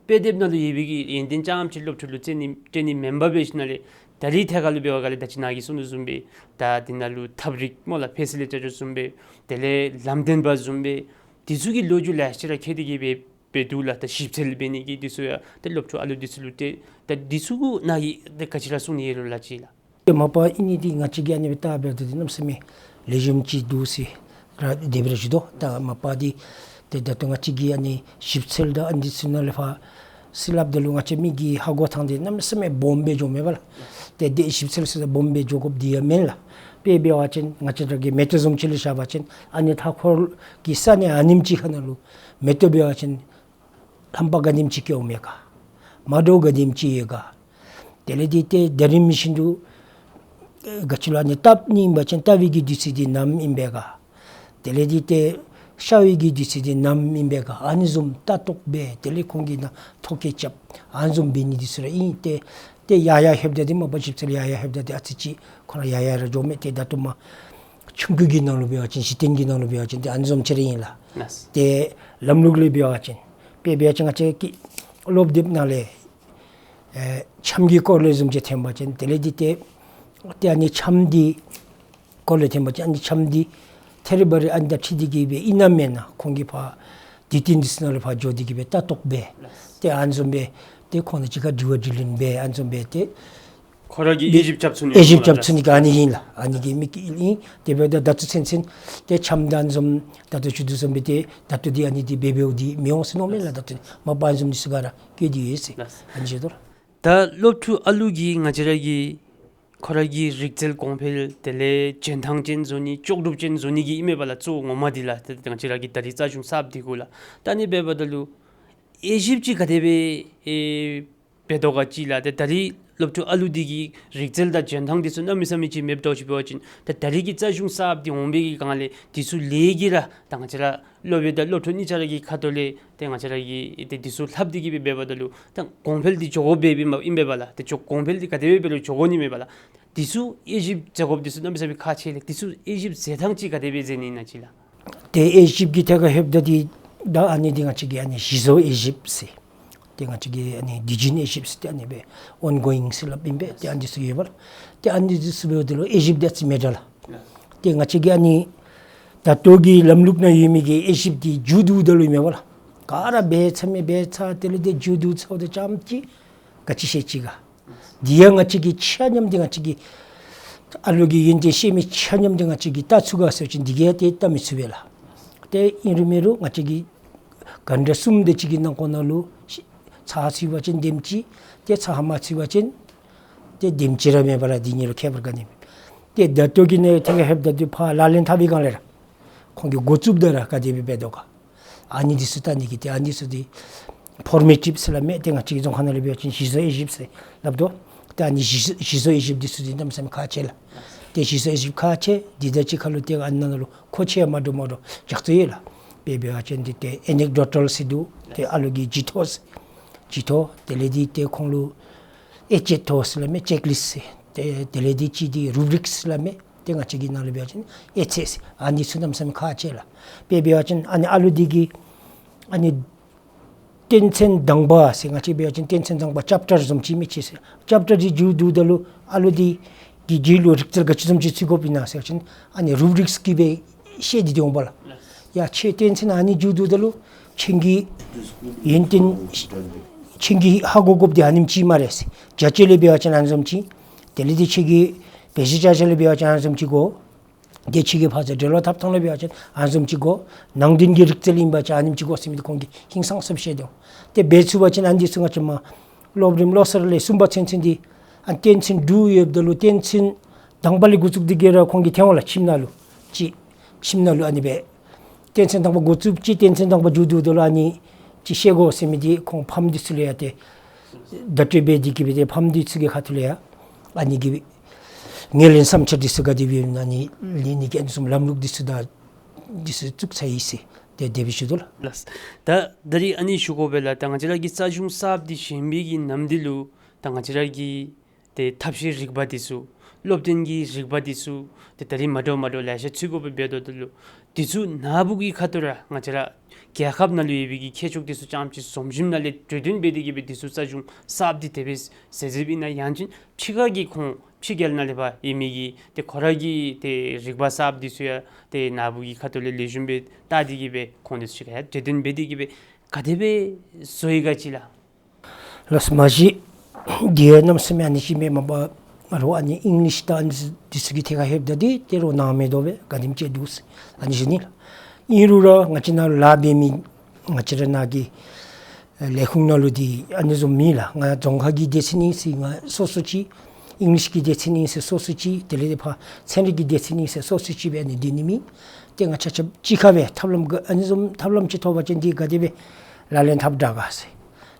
དཔེ་དེབ་ནང་ལུ་ཡོད་པའི་གི་ཡོན་ཏན་རྐྱངམ་ཅིག་སློབ་ཕྲུག་ལུ་སྤྲོད་ནི་སྤྲོད་ནི་མེན་པར་འབད་ཞིནམ་ལས་ད་རིས་ཐད་ཁར་ལུ་འབད་བ་ག་ལས་ད་ཅི་ནཱ་གིས་གསུངས་དོ་བཟུམ་སྦེ་ད་འདི་ནང་ལུ་ཐབས་རིག་སྨོ་ལགས། ཕེ་སི་ལི་ཊེ་ཊར་བཟུམ་སྦེ་དེ་ལས་ལམ་སྟོན་པ་བཟུམ་སྦེ་འདི་ཚུ་གི་ལོ་རྒྱུས་ལེ་ཤ་ར་མཁྱེན་ཏེ་གིས་སྦེ་འབད་འདུག་ལགས། ད་ཞིབ་འཚོལ་འབད་ནི་གི་འདི་ཚུ་ཡང་ཏེ་སློབ་ཕྲུག་ཨ་ལུ་འདི་ཚུ་ལུ་ཏེ་ད་འདི་ཚུ་གུ་ནཱ་གིས་ཏེ་ག་ཅི་ར་གསུང་ནི་ཡོད་ལོ་ལགས་ཅིག་ལགས། ཏེ་མ་པ་ཨིན་ནི་འདི་ང་བཅས་ཀྱིས་ཨ་ནི་སྦེ་བལྟ་འབདཝ་ད་འདི་གནམ་མེད་ས་མེད་ལེགས་ཤོམ་ཅིག་འདུག་ཟེར་ར་དེ་སྦེ་ར་ཞུ་དོ། ད་མ་པ་འདི་ཏེ་ད་ལྟོ་ང་བཅས་ཀྱིས་ཨ་ནི་ཞིབ་འཚོལ་དང་ཨ་ནི་འདི་ཚུ་ནང་ལས་ཕར་ཅིག་སླབ་ད་ལུ་ང་བཅས་མི་གི་ཧ་གོ་ཐངས་འདི་གནམ་མེད་ས་མེད་སྦོམ་སྦེ་འགྱོཝ་མས་པ་ལགས། ཏེ་དེ་ཞིབ་འཚོལ་ཟེར་སྦོམ་སྦེ་འགྱོ་དགོཔ་འདི་ཡང་མེན་ལགས། དཔེ་འབད་བ་ཅིན་ང་བཅས་ར་གི་མེ་ཏོག་བཟུམ་ཅིག་ལུ་བཞག་པ་ཅིན་ཨ་ནི་མཐའ་འཁོར་གྱི་ས་གནས་ཨ་ནེམ་ཅིག་ཁ་ནང་ལུ་མེ་ཏོག་འབད་བ་ཅིན་རྣམ་པ་ག་དེམ་ཅིག་སྐྱེཝ་མས་ག། མ་འདྲཝ་ག་དེམ་ཅིག་ཡོད་ག། དེ་ལས་འདི་ཏེ་ད་རིས་མི་ཤིན་ཏུ་ཨེ་ག་ཅི་ལོ་ཨ་ནི་བཏབ་ནི་ཨིན་པ་ཅིན་བཏབ་པའི་གི་དུས་ཚོད་འདི་ནམ་ཨིན་པས་ག། དེ་ལས་འདི་ཏེ་ཤར་བའི་གི་དུས་ཚོད་འདི་ནམ་ཨིན་པས་ག། ཨ་ནི་བཟུམ་ལྟ་རྟོག་འབད། དེ་ལས་ཁོང་གི་ནང་ཐོ་བཀོད་རྐྱབ། ཨ་ནི་བཟུམ་འབད་ནི་འདི་ཚུ་ར་ཨིན། ཏེ་ཏེ་ཡར་ཡར་ལྷོདཔ་ད་འདི་མ་པ་ཞིབ་འཚོལ་ཡར་ཡར་ལྷོདཔ་ད་འདི་ཨ་ཙི་ཅིག་ཁོང་ར་ཡར་ཡར་ར་འགྱོཝ་མས། ཏེ་ད་ལྟོ་མ་ཆུང་ཀུ་གི་ནང་ལུ་འབད་བ་ཅིན་གཞི་རྟེན་གྱི་ནང་ལུ་འབད་བ་ཅིན་ཏེ་ཨ་ནི་བཟུམ་ཅིག་ར་ཨིན་ལགས། ལགས། ཏེ་ལམ་ལུགས་ལས་འབད་བ་ཅིན་དཔེ་འབད་བ་ཅིན་ང་བཅས་ཀྱི་སློབ་དེབ་ནང་ལས་ཨེ་འཆམ་གྱི་སྐོར་ལས་བཟུམ་ཅིག་ཐོན་པ་ཅིན་དེ་ལས་འདི་ཏེ་ཏེ་ཨ་ནི་འཆམ་འདི་སྐོར་ལས་ཐོན་པ་ཅིན་ཨ་ནི་འཆམ་འདི་ཐད་རི་བ་རི་ཨ་ནི་དང་འཁྲིལ་ཏེ་གིས་སྦེ་ཨིན་ན་མེན་ན་ཁོང་གིས་ཕར་དུས་སྟོན་འདི་ཚུ་ནང་ལུ་ཕར་འགྱོ་སྟེ་གིས་སྦེ་ལྟ་རྟོག་འབད། ཏེ་ཨ་ནི་བཟུམ་སྦེ་ཏེ་ཁོང་དང་གཅིག་ཁར་དྲི་བ་དྲིས་ལན་འབད། ཨ་ནི་བཟུམ་སྦེ་ཏེ་ཁོ་ར་གིས་དབྱེ་ཞིབ་རྐྱབ་ཚུགས་ནི་དབྱེ་ཞིབ་རྐྱབ་ཚུགས་ནི་ག་ཨ་ནི་ཨིན་ལགས། ཨ་ནི་གི་དམིགས་ཡུལ་ཨིན། དེ་འབདཝ་ད་ད་ལྟོ་ཚུན་ཚོད་ཏེ་འཆམ་དང་བཟུམ་ད་ལྟོ་ཞུ་དོ་བཟུམ་སྦེ་ཏེ་ད་ལྟོ་འདི་ཨ་ནི་འདི་འབད་འབདཝ་འདི་མི་འོང་ཟེར་མནོཝ་མས་ལགས། ད་ལྟོ་མ་པ་བཟུམ་འདི་ཚུ་ག་ར་བཀོད་དེ་ཡོད་ཟེར། ཨ་ནི་ཞུ་དོ་ལགས། ད་སློབ་ཕྲུག་ཨ་ལུ་གིས་ང་བཅས་ར་གི་ཁོ་ར་གི་རིག་རྩལ་གོང་འཕེལ་དེ་ལས་འཇོན་ཐང་ཅན་བཟོ་ནི་ལྕོགས་གྲུབ་ཅན་བཟོ་ནི་གི་ཨིན་མས་པ་ལགས། གཙོ་བོ་ངོ་མ་འདི་ལགས། ཏེ་ང་བཅས་ར་གི་ད་རིས་རྩ་གཞུང་གསརཔ་འདི་གུ་ལགས། ད་ཨ་ནི་འབདཝ་ད་ལུ་དབྱེ་ཞིབ་ཅིག་ག་དེ་སྦེ་ཨེ་འབད་དོ་ག་ཅིག་ལགས། ཏེ་ད་རིས་སློབ་ཕྲུག་ཨ་ལུ་འདི་གི་རིག་རྩལ་དང་འཇོན་ཐང་འདི་ཚུ་གནམ་མེད་ས་མེད་ཅིག་མེདཔ་འདྲཝ་ཅིག་འབད་བ་ཅིན་ཏེ་ད་རིས་ཀྱི་རྩ་གཞུང་གསརཔ་འདི་འོང་བའི་གི་སྒང་ལས་འདི་ཚུ་ལས་ཀྱི་ར་ད་ང་བཅས་ར་སློབ་དཔོན་དང་སློབ་ཕྲུག་གཉིས་ཆ་ར་གི་ཁ་ཐུག་ལས་ཏེ་ང་བཅས་ར་གིས་ཏེ་འདི་ཚུ་ལྷབ་སྟེ་གིས་སྦེ་འབདཝ་ད་ལུ་ད་གོང་འཕེལ་འདི་འགྱོ་དགོཔ་སྦེ་ཨིན་མས་པ་ལགས། ཏེ་འགྱོ་གོང་འཕེལ་འདི་ག་དེ་སྦེ་འབད་རུང་འགྱོ་དགོ་ནི་མས་པ་ལགས། འདི་ཚུ་དབྱེ་ཞིབ་མཛད་དགོཔ་འདི་ཚུ་གནམ་མེད་ས་མེད་ཁག་ཆེ་ལགས། འདི་ཚུ་དབྱེ་ཞིབ་མཛད་ཐངས་ཅིག་ག་དེ་སྦེ་མཛད་ནི་ཨིན་ན་ཅིག་ལགས། ཏེ་དབྱེ་ཞིབ་ཀྱི་ཐད་ཁར་ལྷོདཔ་ད་འདི་ད་ཨ་ནི་འདི་ང་བཅས་ཀྱིས་ཨ་ནི་གཞི་བཟོ་དབྱེ་ཞིབ་ཟེར། ཏེ་ང་བཅས་ཀྱིས་ཨ་ནི་དུས་རྒྱུན་དབྱེ་ཞིབ་ཟེར་ཏེ་ཨ་ནི་སྦེ་ཨོན་གོ་ཡིང་ཟེར་སླབ་ཨིན་པས། ཏེ་ཨ་ནི་འདི་ཚུ་ཡོད་པ་ལགས། ཏེ་ཨ་ནི་འདི་ཚུ་འབདཝ་ད་ལུ་དབྱེ་ཞིབ་འདི་ཨ་ཙི་མེད་དྲགས་ལགས། ཏེ་ང་བཅས་ཀྱིས་ཨ་ནི་ད་ལྟོ་གི་ལམ་ལུགས་ནང་ཡོད་མི་གི་དབྱེ་ཞིབ་འདི་མཇུག་བསྡུཝ་ད་ལུ་ཨིན་མས་པ་ལགས། ག་ར་འབད་ཚར་མི་འབད་ཚར། དེ་ལས་ཏེ་མཇུག་བསྡུ་ཚརཝ་ད་རྐྱངམ་ཅིག་ག་ཅི་བཤད་ཅི་ག། འདི་ཡང་ང་བཅས་ཀྱིས་ཆ་མཉམ་འདི་ང་བཅས་ཀྱིས་ཨ་ལུ་གི་ཡོན་ཏན་ཤེས་མི་ཆ་མཉམ་འདི་ང་བཅས་ཀྱིས་བལྟ་ཚུགས་ག་ཟེར་བ་ཅིན་འདི་གིས་ཏེ་བལྟ་མི་ཚུགས་པས་ལགས། ཏེ་ཨིན་རུང་མེན་རུང་ང་བཅས་ཀྱིས་གྷན་ཊ་གསུམ་དེ་ཅིག་གི་ནང་འཁོད་ནང་ལུ་ཚར་ཚུད་པ་ཅིན་དེམ་ཅིག། ཏེ་ཚར་མ་ཚུད་པ་ཅིན་ཏེ་དེམ་ཅིག་ར་མས་པ་ལགས། འདི་གཉིས་ལུ་ཁྱད་པར་ག་ནི་མེད། ཏེ་ད་ལྟོ་གི་ནི་ཐད་ཁར་ལྷོདཔ་ད་འདི་ཕར་ལག་ལེན་འཐབ་པའི་སྒང་ལས་ར་ཁོང་གིས་འགོ་བཙུགསཔ་ད་ར་ག་དེ་སྦེ་འབད་དོ་ག། ཨ་ནི་འདི་ཚུ་བལྟ་ནི་གི་ཏེ་ཨ་ནི་འདི་ཚུ་འདི་ཕོར་མེ་ཊིབ་ཟེར་སླབ་མས། ཏེ་ང་བཅས་ཀྱི་རྫོང་ཁ་ནང་ལུ་འབད་བ་ཅིན་གཞི་བཟོ་དབྱེ་ཞིབ་ཟེར་སླབ་དོ། ཏེ་ཨ་ནི་གཞི་གཞི་བཟོ་དབྱེ་ཞིབ་འདི་ཚུ་འདི་གནམ་མེད་ས་མེད་ཁག་ཆེ་ལགས། ཏེ་གཞི་བཟོ་དབྱེ་ཞིབ་ཁག་ཆེ། འདི་དང་གཅིག་ཁར་ལུ་ཏེ་ཨ་ནི་ནང་ལུ་མཁོ་ཆེ་མ་འདྲཝ་མ་འདྲཝ་ལྗགས་རྩོམ་ཡོད་ལགས། དཔེ་འབད་བ་ཅིན་འདི་ཏེ་ཨེ་ནེག་ཌོ་ཊལ་ཟེར་འདུག། ཏེ་ཨ་ལུ་གི་བརྗོད་ཐོ་ཟེར། བརྗོད་ཐོ་དེ་ལས་འདི་ཏེ་ཁོང་ལུ་དབྱེ་དཔྱད་ཐོ་ཟེར་སླབ་མས། ཅེཀ་ལིསཊ་ཟེར། ཏེ་དེ་ལས་འདི་གཅིག་འདི་རུབ་རིཀ་ཟེར་སླབ་མས། ཏེ་ང་བཅས་ཀྱི་ནང་ལུ་འབད་བ་ཅིན་དབྱེ་ཚད་ཟེར། ཨ་ནི་ཚུ་གནམ་མེད་ས་མེད་ཁག་ཆེ་ལགས། དཔེ་འབད་བ་ཅིན་ཨ་ནི་ཨ་ལུ་འདི་གིས་ཨ་ནི་ སྡེ་ཚན་དང་པ་ཟེར་ང་བཅས་འབད་བ་ཅིན་སྡེ་ཚན་དང་པ་ཅེབ་ཊར་བཟུམ་ཅིག་མི་ཅིག་ཟེར། ཅེབ་ཊར་འདི་མཇུག་བསྡུཝ་ད་ལུ་ཨ་ལུ་འདི་གི་རྒྱུད་ལུ་རིག་རྩལ་ག་ཅི་བཟུམ་ཅིག་བཙུགས་དགོཔ་ཨིན་ན་ཟེར་བ་ཅིན་ཨ་ནི་རུབ་རིགས་ཀྱིས་སྦེ་བཤད་དེ་འོང་པ་ལགས། ཡ་ཁྱོད་སྡེ་ཚན་ཨ་ནི་མཇུག་བསྡུཝ་ད་ལུ་ཁྱོད་ཀྱིས་ཡོན་ཏན་ཁྱོད་ཀྱིས་ཧ་གོ་དགོཔ་འདི་ཨ་ནེམ་ཅིག་སྨ་རེ་ཟེར། བྱ་སྤྱོད་ལས་འབད་བ་ཅིན་ཨ་ནི་བཟུམ་ཅིག། དེ་ལས་འདི་ཁྱོད་ཀྱིས་འབད་ཞིན་བྱ་བཞག་ལས་འབད་བ་ཅིན་ཨ་ནི་བཟུམ་ཅིག་དགོ། དེ་ཁྱོད་ཀྱིས་ཕར་ཚུར་འབྲེལ་བ་འཐབ་ཐངས་ལུ་འབད་བ་ཅིན་ཨ་ནི་བཟུམ་ཅིག་དགོ། ནང་དོན་གྱི་རིག་རྩལ་ཨིན་པ་ཅིན་ཨ་ནེམ་ཅིག་དགོ་ཟེར་མི་འདི་ཁོང་གིས་ཧིང་སངས་ས་སྦེ་བཤད་དོ། དེ་འབད་ཚུགས་པ་ཅིན་ཨ་ནི་འདི་ཚུ་ང་བཅས་མ་སློབ་རིམ་བློ་གསར་ལས་གསུམ་པ་ཚུན་ཚོད་འདི་ཨ་ནི་སྡེ་ཚན་དྲུག་ཡོདཔ་ད་ལུ་སྡེ་ཚན་དང་པ་ལས་འགོ་བཙུགས་ཏེ་གིས་ར་ཁོང་གིས་ཐོན་འོང་ལགས། ཁྱིམ་ནང་ལུ་ཅིག་ཁྱིམ་ནང་ལུ་ཨ་ནི་སྦེ་སྡེ་ཚན་དང་པ་འགོ་བཙུགསཔ་ཅིག་སྡེ་ཚན་དང་པ་མཇུག་བསྡུཝ་ད་ལུ་ཨ་ནི་ཅིག་བཤད་དགོ་ཟེར་མི་འདི་ཁོང་ཕམ་འདི་ཚུ་ལུ་ཡང་ཏེ་བརྡ་སྤྲོད་འབད་དེ་གིས་སྦེ་ཏེ་ཕམ་འདི་ཚུ་གི་ཁ་ཐུག་ལས་ཡང་ཨ་ནི་གི་ངོས་ལེན་བསམ་འཆར་འདི་ཚུ་ག་དེ་སྦེ་ཨ་ནི་ལེན་ནི་གི་ཨ་ནི་བཟུམ་ལམ་ལུགས་འདི་ཚུ་དང་འདི་ཚུ་བཙུགས་ཚར་ཡི་ཟེར་ཏེ་དེ་སྦེ་ཞུ་དོ་ལགས། ལགས། ད་ད་རིས་ཨ་ནི་ཞུ་དགོ་པས་ལགས། ད་ང་བཅས་ར་གི་རྩ་གཞུང་གསརཔ་འདི་བཞེངས་པའི་གི་ནམ་དུས་ལུ་ད་ང་བཅས་ར་གི་ཏེ་ཐབས་ཤེས་རིག་པ་འདི་ཚུ་སློབ་སྟོན་གྱི་རིག་པ་འདི་ཚུ་ཏེ་ད་རིས་མ་འདྲཝ་མ་འདྲཝ་ལེ་ཤ་ཚུད་དགོཔ་འབདཝ་ད་ལུ་འདི་ཚུ་ནཱ་བུ་གི་ཁ་ཐུག་ར་ང་བཅས་ར་རྒྱལ་ཁབ་ནང་ལུ་ཡོད་པའི་གི་མཁས་མཆོག་འདི་ཚུ་རྐྱངམ་ཅིག་འཛོམས་ཞིནམ་ལས་གྲོས་བསྟུན་འབད་དེ་གིས་སྦེ་འདི་ཚུ་རྩ་གཞུང་གསརཔ་འདི་དེ་སྦེ་ཟེར་ཟེརཝ་ཨིན་ན་ཡང་ཅིན་ཕྱི་ཁ་གི་ཁོང་ཕྱི་རྒྱལ་ནང་ལས་ཕར་ཡོད་མི་གི་ཏེ་ཁོ་ར་གི་ཏེ་རིག་པ་གསརཔ་འདི་ཚུ་ཡང་ཏེ་ནཱ་བུ་གི་ཁ་ཐུག་ལས་ལེགས་ཤོམ་སྦེ་བལྟ་སྟེ་གིས་སྦེ་ཁོང་འདི་ཚུ་ཕྱི་ཁར་ཡང་གྲོས་བསྟུན་འབད་དེ་གིས་སྦེ་ག་དེ་སྦེ་བཟོ་ཡི་ག་ཅིག་ལགས། ལགས་སོ། མ་གཞི་འདི་ཡང་གནམ་མེད་ས་མེད་ཨ་ནི་ཅིག་མེན། མ་པ་རོགས་ཨ་ནི་ཨིང་ལིཤ་དང་ཨ་ནི་འདི་ཚུ་གི་ཐད་ཁར་ལྷོདཔ་ད་འདི་ཏེ་རོགས་སྣང་མེད་དོ་སྦེ་ག་དེམ་ཅིག་འདུག་ཟེར་ཨ་ནི་ཞུ་ནི་ལགས། ཨིན་རུང་ར་ང་བཅས་ནཱ་ལཱ་འབད་མི་ང་བཅས་ར་ནཱ་གི་ལས་ཁུངས་ནང་ལུ་འདི་ཨ་ནི་བཟུམ་མེད་ལགས། ང་རྫོང་ཁག་གི་སྡེ་ཚན་ཨིན་ཟེར་ང་སོ་སོ་ཅིག། ཨིང་ལིཤ་གི་སྡེ་ཚན་ཨིན་ཟེར་སོ་སོ་ཅིག། དེ་ལས་ཏེ་ཕར་ཚན་རིག་གི་སྡེ་ཚན་ཨིན་ཟེར་སོ་སོ་ཅིག་སྦེ་ཨ་ནི་འདི་ནི་མེད། ཏེ་ང་བཅས་ཆ་ཁྱབ་གཅིག་ཁར་སྦེ་ཐབས་ལམ་ག་ཨ་ནི་བཟུམ་ཐབས་ལམ་ཅིག་ཐོབ་པ་ཅིན་འདི་ག་དེ་སྦེ་ལག་ལེན་འཐབ་དྲག་ག་ཟེར།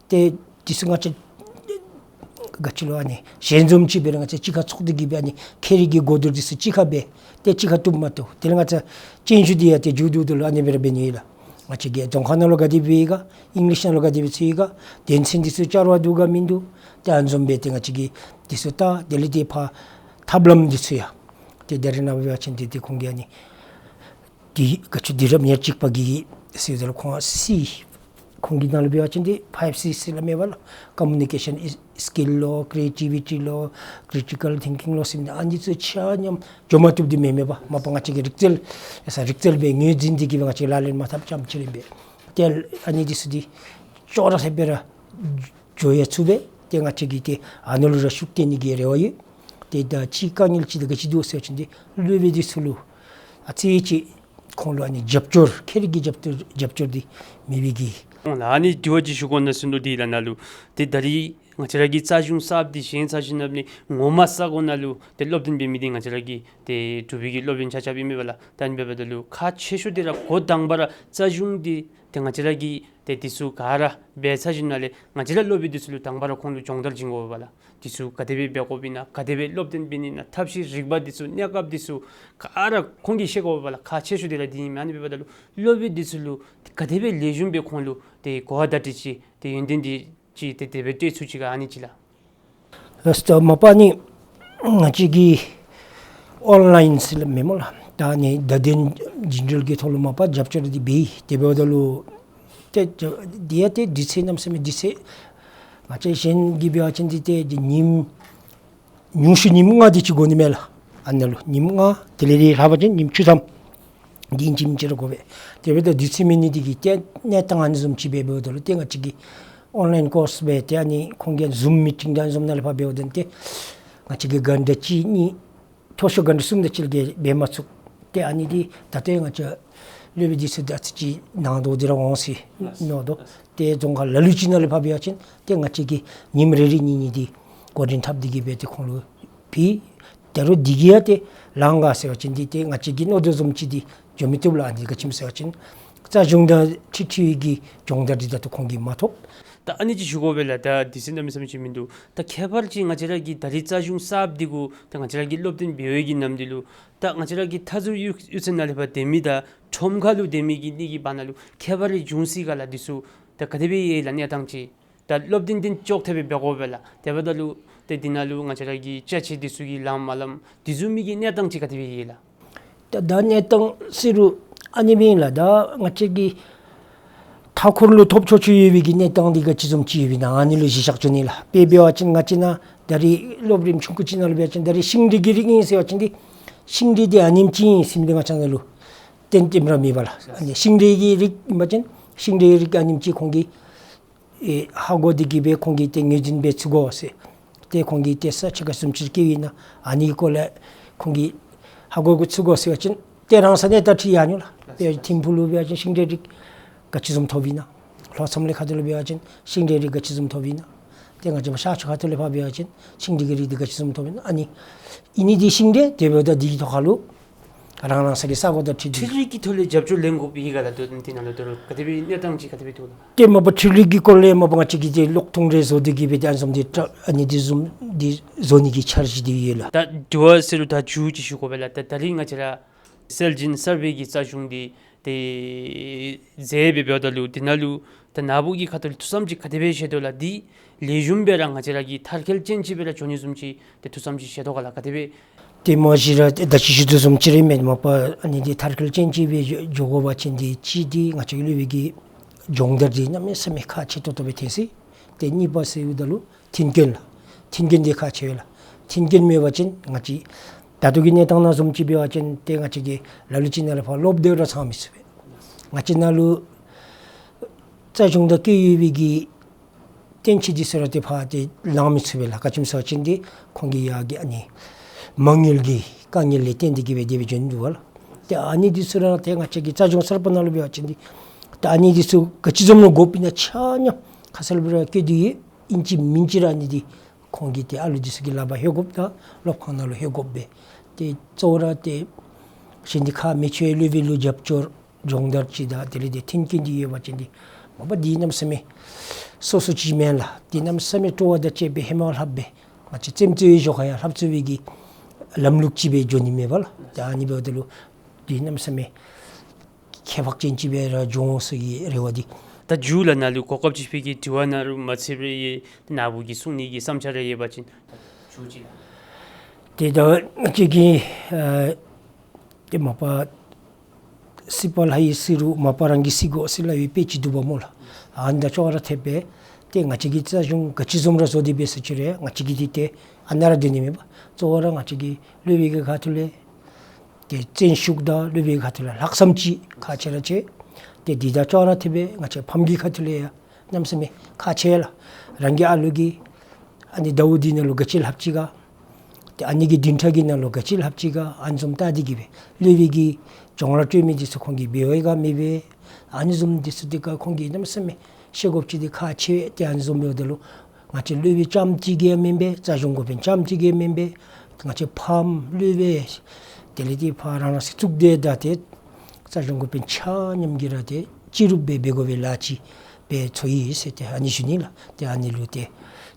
ཏེ་འདི་ཚུ་ང་བཅས་ག་ཅི་ལོ་ཨ་ནི་ཞལ་འཛོམས་ཅིག་འབད་རུང་ང་བཅས་གཅིག་ཁར་ཚོགས་ཏེ་གིས་སྦེ་ཨ་ནི་ཁྱད་རིག་གི་གོ་བསྡུར་འདི་ཚུ་གཅིག་ཁར་འབད་ཏེ་གཅིག་ཁར་བཏུབ་མ་བཏུབ། དེ་ལས་ང་བཅས་སྤྱན་ཞུ་འདི་ཡང་ཏེ་མཇུག་བསྡུཝ་ད་ལུ་ཨ་ནི་སྦེ་ར་འབད་ནི་ཨིན་ལགས། ང་བཅས་ཀྱི་རྫོང་ཁག་ནང་ལུ་ག་དེ་སྦེ་ཡོད་ག། ཨིང་ལིཤ་ནང་ལུ་ག་དེ་སྦེ་ཚུད་ཡོད་ག། དོན་ཚན་འདི་ཚུ་བསྐྱར་བ་བསྡུ་ག་མིན་འདུག། ཏེ་ཨ་ནི་བཟུམ་སྦེ་ཏེ་ང་བཅས་ཀྱིས་འདི་ཚུ་བལྟ། དེ་ལས་ཏེ་ཕར་ཐབས་ལམ་འདི་ཚུ་ཡང་ཏེ་ད་རིས་ནངས་པ་འབད་བ་ཅིན་ཏེ་ཏེ་ཁོང་གིས་ཨ་ནི་འདི་ག་ཅི་དུས་རབས་ཉེར་གཅིག་པ་གི་ཟེརཝ་ད་ལུ་ཁོང་སི་ཁོང་གི་ནང་ལུ་འབད་བ་ཅིན་ཏེ་ཕའིབ་སི་སླབ་མས་པ་ལགས། ཀོམ་མུ་ནི་ཀེ་ཤཱན་སི་ཀིལ་ལོ་ཀྲི་ཨེ་ཊི་བི་ཊི་ལོ་ཀྲི་ཊི་ཀཱལ་ཐིང་ཀིང་ལོ་ཟེར་མི་ཨ་ནི་ཚུ་ཆ་མཉམ་འགྱོ་མ་བཏུབ་འདི་མེན་མས་པ། མ་པ་ང་བཅས་ཀྱི་རིག་རྩལ་ཡ་ས་རིག་རྩལ་སྦེ་ངོས་འཛིན་འདི་གིས་སྦེ་ང་བཅས་ལག་ལེན་མ་འཐབ་རྐྱངམ་ཅིག་ར་ཨིན་པས། ཏེ་ཨ་ནི་འདི་ཚུ་འདི་ཅོག་ར་འཐདཔ་སྦེ་ར་འགྱོ་ཡང་ཚུགས་པས། ཏེ་ང་བཅས་ཀྱིས་ཏེ་ཨ་ནཱ་ལུ་ར་ཤུགས་བཏོན་ནི་གི་རེ་བ་ཡོད། ཏེ་ད་ཅིག་དཀའ་ངལ་ཅིག་འདི་ག་ཅི་འདུག་ཟེར་བ་ཅིན་ཏེ་སློབ་དཔོན་འདི་ཚུ་ལུ་ཨ་ཙི་ཅིག་ཁོང་ལུ་ཨ་ནི་རྒྱབ་སྐྱོར་ཁྱད་རིག་གི་རྒྱབ་སྐྱོར་རྒྱབ་སྐྱོར་འདི་མེད་པའི་གི། ཨོ་ལགས། ཨ་ནི་དྲི་བ་ཅིག་ཞུ་དགོ་ན་ཟེར་མནོ་སྟེ་ལགས། ནཱ་ལུ་ཏེ་ད་རིས་ང་བཅས་ར་གི་རྩ་གཞུང་གསརཔ་འདི་བཞེངས་ཚར་ཞིནམ་ལས་ངོ་མ་ས་གོ་ནང་ལུ་ཏེ་སློབ་སྟོན་འབད་མི་འདི་ང་བཅས་ར་གི་ཏེ་འབྲུག་པའི་གི་སློབ་དཔོན་ཆ་ཁྱབ་ཨིན་མས་པ་ལགས། ད་ཨ་ནི་འབདཝ་ད་ལུ་ཁག་ཆེ་ཤོས་འདི་ར་འགོ་དང་པ་ར་རྩ་གཞུང་འདི་ཏེ་ང་བཅས་ར་གིས་ཏེ་འདི་ཚུ་ག་ར་འབད་ཚར་ཞིནམ་ལས་ང་བཅས་ར་སློབ་དཔོན་འདི་ཚུ་ལུ་དང་པ་ར་ཁོང་ལུ་སྦྱོང་བརྡར་བྱིན་དགོ་པས་ལགས། འདི་ཚུ་ག་དེ་སྦེ་འབད་དགོཔ་ཨིན་ན་ག་དེ་སྦེ་སློབ་སྟོན་འབད་ནི་ཨིན་ན་ཐབས་ཤེས་རིག་པ་འདི་ཚུ་གནས་སྐབས་འདི་ཚུ་ག་ར་ཁོང་གིས་ཤེས་དགོ་པས་ལགས། ཁག་ཆེ་ཤོས་འདི་ར་འདི་ཨིན་མས། ཨ་ནི་འབདཝ་ད་ལུ་སློབ་དཔོན་འདི་ཚུ་ལུ་ག་དེ་སྦེ་ལེགས་ཤོམ་སྦེ་ཁོང་ལུ་ཏེ་གོ་བ་བརྡ་སྤྲོད་ཅིག་ཏེ་ཡོན་ཏན་འདི་ཅིག་ཏེ་དེ་སྦེ་སྤྲོད་ཚུགས་ཅི་ག་ཨ་ནི་ཅིག་ལགས། ལགས་སོ། མ་པ་ནི་ང་བཅས་ཀྱི་ཨོན་ལཱའིན་ཟེར་སླབ་མས་སྨོ་ལགས། ད་ཨ་ནི་བརྡ་དོན་བརྒྱུད་འབྲེལ་གྱི་ཐོག་ལུ་མ་པ་རྒྱབ་སྐྱོར་འདི་འབད་ཡི། དེ་འབདཝ་ད་ལུ་ཏེ་འདི་ཡང་ཏེ་དུས་ཚོད་གནམ་མེད་ས་མེད་དུས་ཚོད་ང་བཅས་གཞན་གྱིས་འབད་བ་ཅིན་འདི་ཏེ་འདི་ཉིནམ་ཉུང་ཤོས་ཉིནམ་ལྔ་དེ་ཅིག་དགོ་ནི་མས་ལགས། ཨ་ནཱ་ལུ་ཉིནམ་ལྔ་དེ་ལས་རེ་ལྷག་པ་ཅིན་ཉིནམ་བཅུ་ཐམ་འདི་ཨིན་ཅི་མིན་ཅི་ར་དགོ་པས། དེ་འབདཝ་ད་དུས་ཚོད་མེད་ནི་འདི་གིས་ཏེ་གནས་སྟངས་ཨ་ནི་བཟུམ་ཅིག་སྦེ་འབདཝ་ད་ལུ་ཏེ་ང་བཅས་ཀྱིས་ཨོན་ལཱའིན་ཀོརསི་སྦེ་ཏེ་ཨ་ནི་ཁོང་གི་ཟུམ་མི་ཊིང་དང་ཨ་ནི་བཟུམ་ནང་ལས་ཕར་འབདཝ་ད་ཏེ་ང་བཅས་ཀྱིས་གྷན་ཊ་གཅིག་གཉིས་མཐོ་ཤོས་གྷན་ཊ་གསུམ་དང་ཅིག་ལས་འབད་མ་ཚུགས། ཏེ་ཨ་ནི་འདི་ད་ལྟོ་ང་བཅས་སློབ་དཔོན་འདི་ཚུ་ད་ཅི་ཅིག་ནང་དོག་འདི་ར་འོང་ཟེར་མནོ་དོ། ཏེ་རྫོང་ཁག་ལ་ལུ་ཅིག་ནང་ལས་ཕར་འབད་བ་ཅིན་ཏེ་ང་བཅས་ཀྱིས་ཉིནམ་རེ་རེ་གཉིས་གཉིས་འདི་འགོ་འདྲེན་འཐབ་སྟེ་གིས་སྦེ་ཏེ་ཁོང་ལུ་ཕུལ། ད་རུང་འདི་གིས་ཡང་ཏེ་ལང་ག་ཟེར་བ་ཅིན་འདི་ཏེ་ང་བཅས་ཀྱིས་མནོ་དོ་བཟུམ་ཅིག་འདི་འགྱོ་མི་བཏུབ་ལགས། འདི་ག་ཅི་སྨོ་ཟེར་བ་ཅིན་རྩ་གཞུང་དང་འཁྲིལ་འཁྲིལ་བའི་གི་སྦྱོང་བརྡར་འདི་ད་ལྟོ་ཁོང་གིས་མ་ཐོབ། ད་ཨ་ནི་ཅིག་ཞུ་དགོ་པས་ལགས། ད་དུས་ཚོད་གནམ་མེད་ས་མེད་ཅིག་མིན་འདུག། ད་ཁྱད་པར་ཅིག་ང་བཅས་ར་གི་ད་རིས་རྩ་གཞུང་གསརཔ་འདི་གུ་ད་ང་བཅས་ར་གི་སློབ་སྟོན་འབད་བའི་གི་ནམ་དུས་ལུ་ད་ང་བཅས་ར་གི་མཐའ་ཟུར་གཡུས་གཡུས་ཚན་ནང་ལས་ཕར་སྡོད་མི་དང་ཁྲོམ་ཁ་ལུ་སྡོད་མི་གི་གཉིས་ཀྱི་བར་ན་ལུ་ཁྱད་པར་རེ་འབྱུང་སྲིད་ག་ལགས། འདི་ཚུ་ད་ག་དེ་སྦེ་ཡོད་ལགས་གནས་སྟངས་ཅིག། ད་སློབ་སྟོན་འདི་ཅོག་འཐདཔ་སྦེ་འབད་དགོ་པས་ལགས། དེ་འབདཝ་ད་ལུ་ཏེ་འདི་ནང་ལུ་ང་བཅས་ར་གི་ཅ་ཆས་འདི་ཚུ་གི་ལངམ་མ་ལངམ་འདི་བཟུམ་མའི་གི་གནས་སྟངས་ཅིག་ག་དེ་སྦེ་ཡོད་ལགས། ད་ད་གནས་སྟངས་ཟེར་རུང་ཨ་ནི་སྦེ་ཨིན་ལགས། ད་ང་བཅས་ཀྱི་ མཐའ་འཁོར་ལུ་ཐོབ་ཆོག་ཆོ་ཡོད་པའི་གི་གནས་སྟངས་འདི་ག་ཅི་བཟུམ་ཅིག་ཡོདཔ་ཨིན་ན་ཨ་ནི་ལུ་གཞི་བཞག་འགྱོ་ནི་ལགས། དཔེ་འབད་བ་ཅིན་ང་བཅས་ནཱ་ད་རིས་སློབ་རིམ་ཆུང་ཀུ་ཅིག་ནང་ལུ་འབད་བ་ཅིན་ད་རིས་ཤིང་འབྲས་ཀྱི་རིགས་ཨིན་ཟེར་བ་ཅིན་འདི་ཤིང་འབྲས་འདི་ཨ་ནེམ་ཅིག་ཨིན་ཟེར་མི་འདི་ང་བཅས་ནང་ལུ་ཏན་ཏན་ར་མེད་པ་ལགས། ཨ་ནི་ཤིང་འབྲས་ཀྱི་རིགས་ཨིན་པ་ཅིན་ཤིང་འབྲས་རིགས་ཨ་ནེམ་ཅིག་ཁོང་གིས་ཨེ་ཧ་གོ་སྟེ་གི་སྦེ་ཁོང་གིས་ཏེ་ངོས་འཛིན་འབད་ཚུགས་དགོ་ཟེར། ཏེ་ཁོང་གིས་ཏེ་ས་ཆ་ག་བཟུམ་ཅིག་བཀལ་ཡི་ན་ཨ་ནི་སྐོར་ལས་ཁོང་གིས་ཧ་གོ་ཚུགས་དགོ་ཟེར་བ་ཅིན་ཏེ་རང་ས་གནས་ད་ཁྲིད་ཡར་འགྱོ་ལགས། ཏེ་ཐིམ་ཕུག་ལུ་འབད་བ་ཅིན་ཤིང་འབྲས་རིགས་ག་ཅི་བཟུམ་ཐོབ་ཡི་ན། ལྷོ་མཚམས་ལས་ཁ་ཐུག་ལུ་འབད་བ་ཅིན་ཤིང་འབྲས་རིགས་ག་ཅི་བཟུམ་ཐོབ་ཡི་ན། ཏེ་ང་བཅས་མར་ཤར་ཕྱོགས་ཁ་ཐུག་ལས་ཕར་འབད་བ་ཅིན་ཤིང་འབྲས་ཀྱི་རིགས་འདི་ག་ཅི་བཟུམ་ཐོབ་ཡི་ན། ཨ་ནི་ཨིན་ནི་འདི་ཤིང་འབྲས་དེ་འབདཝ་ད་འདི་གི་ཐོག་ཁ་ལུ་རང་རང་ས་གི་ས་གོ་དང་འཁྲིལ་ཏེ་འཕྲུལ་རིག་གི་ཐོག་ལས་རྒྱབ་སྐྱོར་ལེན་དགོཔ་ཡོད་ག་ལགས། དོ་དེ་ནང་ལུ་དོ་རུང་ག་དེ་སྦེ་གནས་སྟངས་ཅིག་ག་དེ་སྦེ་འདུག་ལགས། ཏེ་མ་པ་འཕྲུལ་རིག་གི་སྐོར་ལས་མ་པ་ང་བཅས་ཀྱིས་ཏེ་གློག་ཐུང་རེ་བཟོ་སྟེ་གི་སྦེ་ཏེ་ཨ་ནི་བཟུམ་འདི་ཏེ་ཨ་ནི་འདི་བཟུམ་འདི་བཟོ་ནི་གི་འཆར་གཞི་འདི་ཡོད་ལགས། ད་དྲི་བ་ཟེར་རུང་ད་མཇུག་ཅིག་ཞུ་དགོ་པས་ལགས། ད་ད་རིས་ང་བཅས་ར་སྲོལ་རྒྱུན་གསར་པའི་གི་རྩ་གཞུང་འདི་ཏེ་མཛད་སྦེ་འབདཝ་ད་ལུ་དེ་ནང་ལུ་ད་ནཱ་བུ་གི་ཁ་ཐུག་ལས་ཐུགས་བསམ་ཅིག་ག་དེ་སྦེ་བཞེས་དོ་ལགས། འདི་ལེགས་ཤོམ་སྦེ་ར་ང་བཅས་ར་གི་མཐར་འཁྱོལ་ཅན་ཅིག་སྦེ་ར་འགྱོ་ནི་བཟུམ་ཅིག་ཏེ་ཐུགས་བསམ་ཅིག་བཞེས་དོ་ག་ལགས། ག་དེ་སྦེ། ཏེ་མ་གཞི་ར་ད་ཅི་ཞུ་དོ་བཟུམ་ཅིག་ར་མས། མ་པ་ཨ་ནི་འདི་མཐར་འཁྱོལ་ཅན་ཅིག་སྦེ་འགྱོ་འགྱོ་དགོ་པ་ཅིན་འདི་གཅིག་འདི་ང་བཅས་ཀྱི་སློབ་དཔོན་གྱི་སྦྱོང་བརྡར་འདི་གནམ་མེད་ས་མེད་ཁག་ཆེ་ཏོག་ཏོ་སྦེ་ཐོན་སོ་ཡི། ཏེ་གཉིས་པ་ཟེརཝ་ད་ལུ་མཐུན་རྐྱེན་ལགས། མཐུན་རྐྱེན་འདི་ཁག་ཆེ་བས་ལགས། མཐུན་རྐྱེན་མེད་པ་ཅིན་ང་བཅས་ད་ལྟོ་གི་གནས་སྟངས་ནང་བཟུམ་ཅིག་འབད་བ་ཅིན་ཏེ་ང་བཅས་ཀྱིས་ལ་ལུ་ཅིག་ནང་ལས་ཕར་སློབ་དེབ་ར་ཚང་མི་ཚུགས་པས། ང་བཅས་ནང་ལུ་རྩ་གཞུང་དང་བཀོད་ཡོད་པའི་གི་ཏན་ཅིག་འདི་ཚུ་ར་ཏེ་ཕར་ཏེ་ལང་མི་ཚུགས་པས་ལགས། ག་ཅི་སྨོ་ཟེར་བ་ཅིན་ཏེ་ཁོང་གི་ཡ་གི་ཨ་ནི་མ་དངུལ་གྱི་དཀའ་ངལ་ལས་བརྟེན་ཏེ་གི་སྦེ་དེ་སྦེ་འགྱོ་ནི་འདུག་པ་ལགས། ཏེ་ཨ་ནི་འདི་ཚུ་ར་ཏེ་ང་བཅས་ཀྱི་རྩ་གཞུང་གསར་པ་ནང་ལུ་འབད་བ་ཅིན་ཏེ་ད་ཨ་ནི་འདི་ཚུ་ག་ཅི་བཟུམ་ལུ་དགོཔ་ཨིན་ན་ཆ་མཉམ་ཁ་གསལ་སྦེ་ར་བཀོད་དེ་ཡོད། ཨིན་ཅི་མིན་ཅི་ར་ཨ་ནི་འདི་ཁོང་གིས་ཏེ་ཨ་ལུ་འདི་ཚུ་གི་ལག་པར་ལྷོད་དགོཔ་དང་སློབ་ཁང་ནང་ལུ་ལྷོད་དགོཔ་སྦེ། ཏེ་གཙོ་བོ་ར་ཏེ་གཞན་འདི་ཁག་མི་ཆེ་བས། སློབ་དཔོན་ལུ་རྒྱབ་སྐྱོར་སྦྱོང་བརྡར་ཅིག་དང་དེ་ལས་ཏེ་མཐུན་རྐྱེན་འདི་ཡོད་པ་ཅིན་འདི་མ་པ་འདི་གནམ་མེད་ས་མེད་སོ་སོ་ཅིག་མེན་ལགས། འདི་གནམ་མེད་ས་མེད་སྤྲོ་བ་དང་བཅས་པའི་ཧེ་མ་ལྷགཔ་སྦེ་ང་བཅས་རྩེདམོ་རྩེ་བའི་ཞོར་ཁར་ཡང་ལྷབ་རྩེ་བའི་གི་ལམ་ལུགས་ཅིག་སྦེ་འགྱོ་ནི་མས་པ་ལགས། ད་ཨ་ནི་འབདཝ་ད་ལུ་འདི་གནམ་མེད་ས་མེད་ཁྱད་འཕགས་ཅན་ཅིག་སྦེ་ར་འགྱོ་འོང་ཟེར་གྱི་རེ་བ་འདི། ད་མཇུག་ལུ་ནཱ་ལུ་གོ་སྐབས་ཅིག་ཕུལ་གེ། དྲི་བ་ནང་ལུ་མ་ཚུད་པར་ཡོད་ནཱ་བུ་གིས་གསུང་ནི་གི་བསམ་འཆར་རེ་ཡོད་པ་ཅིན་མཇུག་ཅིག་ལགས། ཏེ་ད་ཅིག་གིས་ཨ་ཏེ་མ་པ་སྲིད་པ་ལྷ་ཡིས་སྲིད་རུང་མ་པ་རང་གིས་སྲིད་དགོ་ཟེར་སླབ་པའི་དཔེ་ཅིག་འདུག་པ་སྨོ་ལགས། ཨ་ནི་དང་ཅོག་ར་འཐདཔ་སྦེ་ཏེ་ང་བཅས་ཀྱིས་རྩ་གཞུང་ག་ཅི་བཟུམ་ར་བཟོ་སྟེ་འབད་ཟེར་ཅི་རུང་ང་བཅས་ཀྱིས་འདི་ཏེ་ཨ་ནཱ་ར་སྡོད་ནི་མེད་པར་གཙོ་བོ་ར་ང་བཅས་ཀྱི་སློབ་དཔོན་གྱི་ཁ་ཐུག་ལས་ཏེ་བརྩོན་ཤུགས་དང་སློབ་དཔོན་གྱི་ཁ་ཐུག་ལས་ལྷག་བསམ་ཅིག་ཁག་ཆེ་ར་ཆེ། ཏེ་འདི་དང་ཅོག་ར་འཐདཔ་སྦེ་ང་བཅས་ཕམ་གྱི་ཁ་ཐུག་ལས་ཡང་གནམ་མེད་ས་མེད་ཁག་ཆེ་ལགས། རང་གི་ཨ་ལུ་གིས་ཨ་ནི་ཟླཝ་འདི་ནང་ལུ་ག་ཅི་ལྷབ་ཅི་ག། ཏེ་ཨ་ནི་གི་བདུན་ཕྲག་གི་ནང་ལུ་ག་ཅི་ལྷབ་ཅི་ག། ཨ་ནི་བཟུམ་བལྟ་སྟེ་གི་སྦེ་སློབ་དཔོན་གྱིས་སྦྱོང་བརྡར་སྤྲོད་མི་འདི་ཚུ་ཁོང་གིས་འབད་བས་ག་མི་འབད། ཨ་ནི་བཟུམ་འདི་ཚུ་འདི་ག་ཁོང་གིས་གནམ་མེད་ས་མེད་ཤེས་དགོཔ་ཅིག་འདི་ཁག་ཆེ་བས། ཏེ་ཨ་ནི་བཟུམ་འབདཝ་ད་ལུ་ང་བཅས་སློབ་དཔོན་རྐྱངམ་གཅིག་གིས་མེན་པས། རྩ་གཞུང་འགོ་དཔོན་རྐྱངམ་གཅིག་གིས་མེན་པས། ང་བཅས་ཕམ་སློབ་དཔོན་དེ་ལས་ཏེ་ཕར་རང་རང་སོའི་གཙུག་སྡེ་དང་ཏེ་རྩ་གཞུང་འགོ་དཔོན་ཆ་མཉམ་གྱིས་ར་ཏེ་སྤྱི་རུབ་སྦེ་འབད་དགོ་པའི་ལཱ་ཅིག་སྦེ་ཚོར་ཡི་ཟེར་ཏེ་ཨ་ནི་ཞུ་ནི་ལགས། ཏེ་ཨ་ནི་ལུ་ཏེ་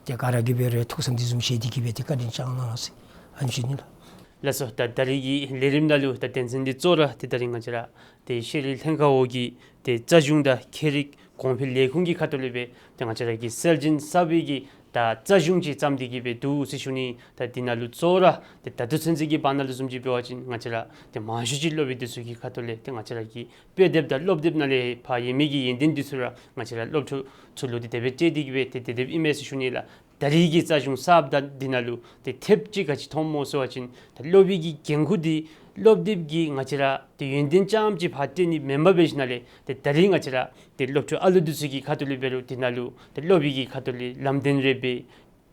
ཏེ་ག་ར་གིས་འབད་རུང་ཐུགས་བསམ་འདི་བཟུམ་བཞེས་ཏེ་གི་སྦེ་ཏེ་བཀའ་དྲིན་བསྐྱང་གནང་ཟེར་ཨ་ནི་ཞུ་ནི་ལགས། ལགས་སོ། ད་ད་རིས་ཀྱི་ལས་རིམ་ནང་ལུ་ད་དོན་ཚན་འདི་གཙོ་བོ་ར་ཏེ་ད་རིས་ང་བཅས་ར་ཏེ་ཤེས་རིག་ལྷན་ཁག་འོག་གི་ཏེ་རྩ་གཞུང་དང་ཁྱད་རིག་གོང་འཕེལ་ལས་ཁུངས་ཀྱི་ཁ་ཐུག་ལས་སྦེ་ཏེ་ང་བཅས་ར་གི་སྲོལ་རྒྱུན་གསར་པའི་གི་ད་རྩ་གཞུང་ཅིག་བརྩམས་ཏེ་གི་སྦེ་འདུག་ཟེར་ཞུ་ནི། ད་འདི་ནང་ལུ་གཙོ་བོ་ར་ཏེ་ད་ལྟོ་ཚུན་ཚོད་ཀྱི་བར་ན་ལུ་བཟུམ་ཅིག་འབད་བ་ཅིན་ང་བཅས་ར་ཏེ་མང་ཤོས་ཅིག་སློབ་དཔོན་འདི་ཚུ་གི་ཁ་ཐུག་ལས་ཏེ་ང་བཅས་ར་གི་དཔེ་དེབ་དང་སློབ་དེབ་ནང་ལས་ཕར་ཡོད་མི་གི་ཡོན་ཏན་འདི་ཚུ་ར་ང་བཅས་ར་སློབ་ཕྲུག་ཚུ་ལུ་ཏེ་དེ་སྦེ་སྤྲོད་དེ་གི་སྦེ་ཏེ་དེ་དེ་སྦེ་ཨིན་མས་ཟེར་ཞུ་ནི་ལགས། ད་རིས་ཀྱི་རྩ་གཞུང་གསརཔ་ད་འདི་ནང་ལུ་ཏེ་ཐེབས་ཅིག་ག་ཅི་མཐོངམ་སྨོ་ཟེར་བ་ཅིན་ད་སློབ་དཔོན་གྱི་འགན་ཁུར་འདི་སློབ་དེབ་ཀྱི་ང་བཅས་ར་ཏེ་ཡོན་ཏན་རྐྱངམ་ཅིག་ཕར་སྤྲོད་ནི་མེན་པར་སྦེ་ཞིནམ་ལས་ཏེ་ད་རིས་ང་བཅས་ར་ཏེ་སློབ་ཕྲུག་ཨ་ལུ་འདི་ཚུ་གི་ཁ་ཐུག་ལས་འབད་རུང་འདི་ནང་ལུ་ཏེ་སློབ་དཔོན་གྱི་ཁ་ཐུག་ལས་ལམ་སྟོན་རེ་འབད་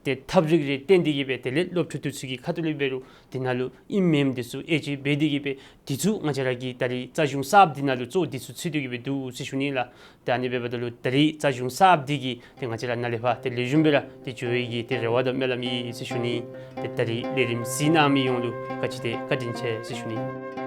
ཏེ་ཐབས་རིག་རེ་སྟོན་ཏེ་གི་སྦེ་དེ་ལས་སློབ་ཕྲུག་འདི་ཚུ་གི་ཁ་ཐུག་ལས་འབད་རུང་འདི་ནང་ལུ་ཨིནམ་མེནམ་འདི་ཚུ་ཨེ་ཅིག་འབད་དེ་གི་སྦེ་འདི་ཚུ་ང་བཅས་ར་གི་ད་རིས་རྩ་གཞུང་གསརཔ་འདི་ནང་ལུ་གཙོ་བོ་འདི་ཚུ་ཚུད་དེ་གི་སྦེ་འདུག་ཟེར་ཞུ་ནི་ལགས། ད་ཨ་ནི་འབདཝ་ད་ལུ་ད་རིས་རྩ་གཞུང་གསརཔ་འདི་གིས་ཏེ་ང་བཅས་ར་ནཱ་ལས་ཕར་ཏེ་ལེགས་ཤོམ་སྦེ་ར་ཏེ་འགྱོ་བའི་གི་ཏེ་རེ་བ་དང་སྨོན་ལམ་ཡོད་ཟེར་ཞུ་ནི། ཏེ་ད་རིས་ལས་རིམ་གཟིགས་གནང་མི་ཡོངས་ལུ་ག་ཅི་ཏེ་བཀའ་དྲིན་ཆེ་ཟེར་ཞུ་ནི།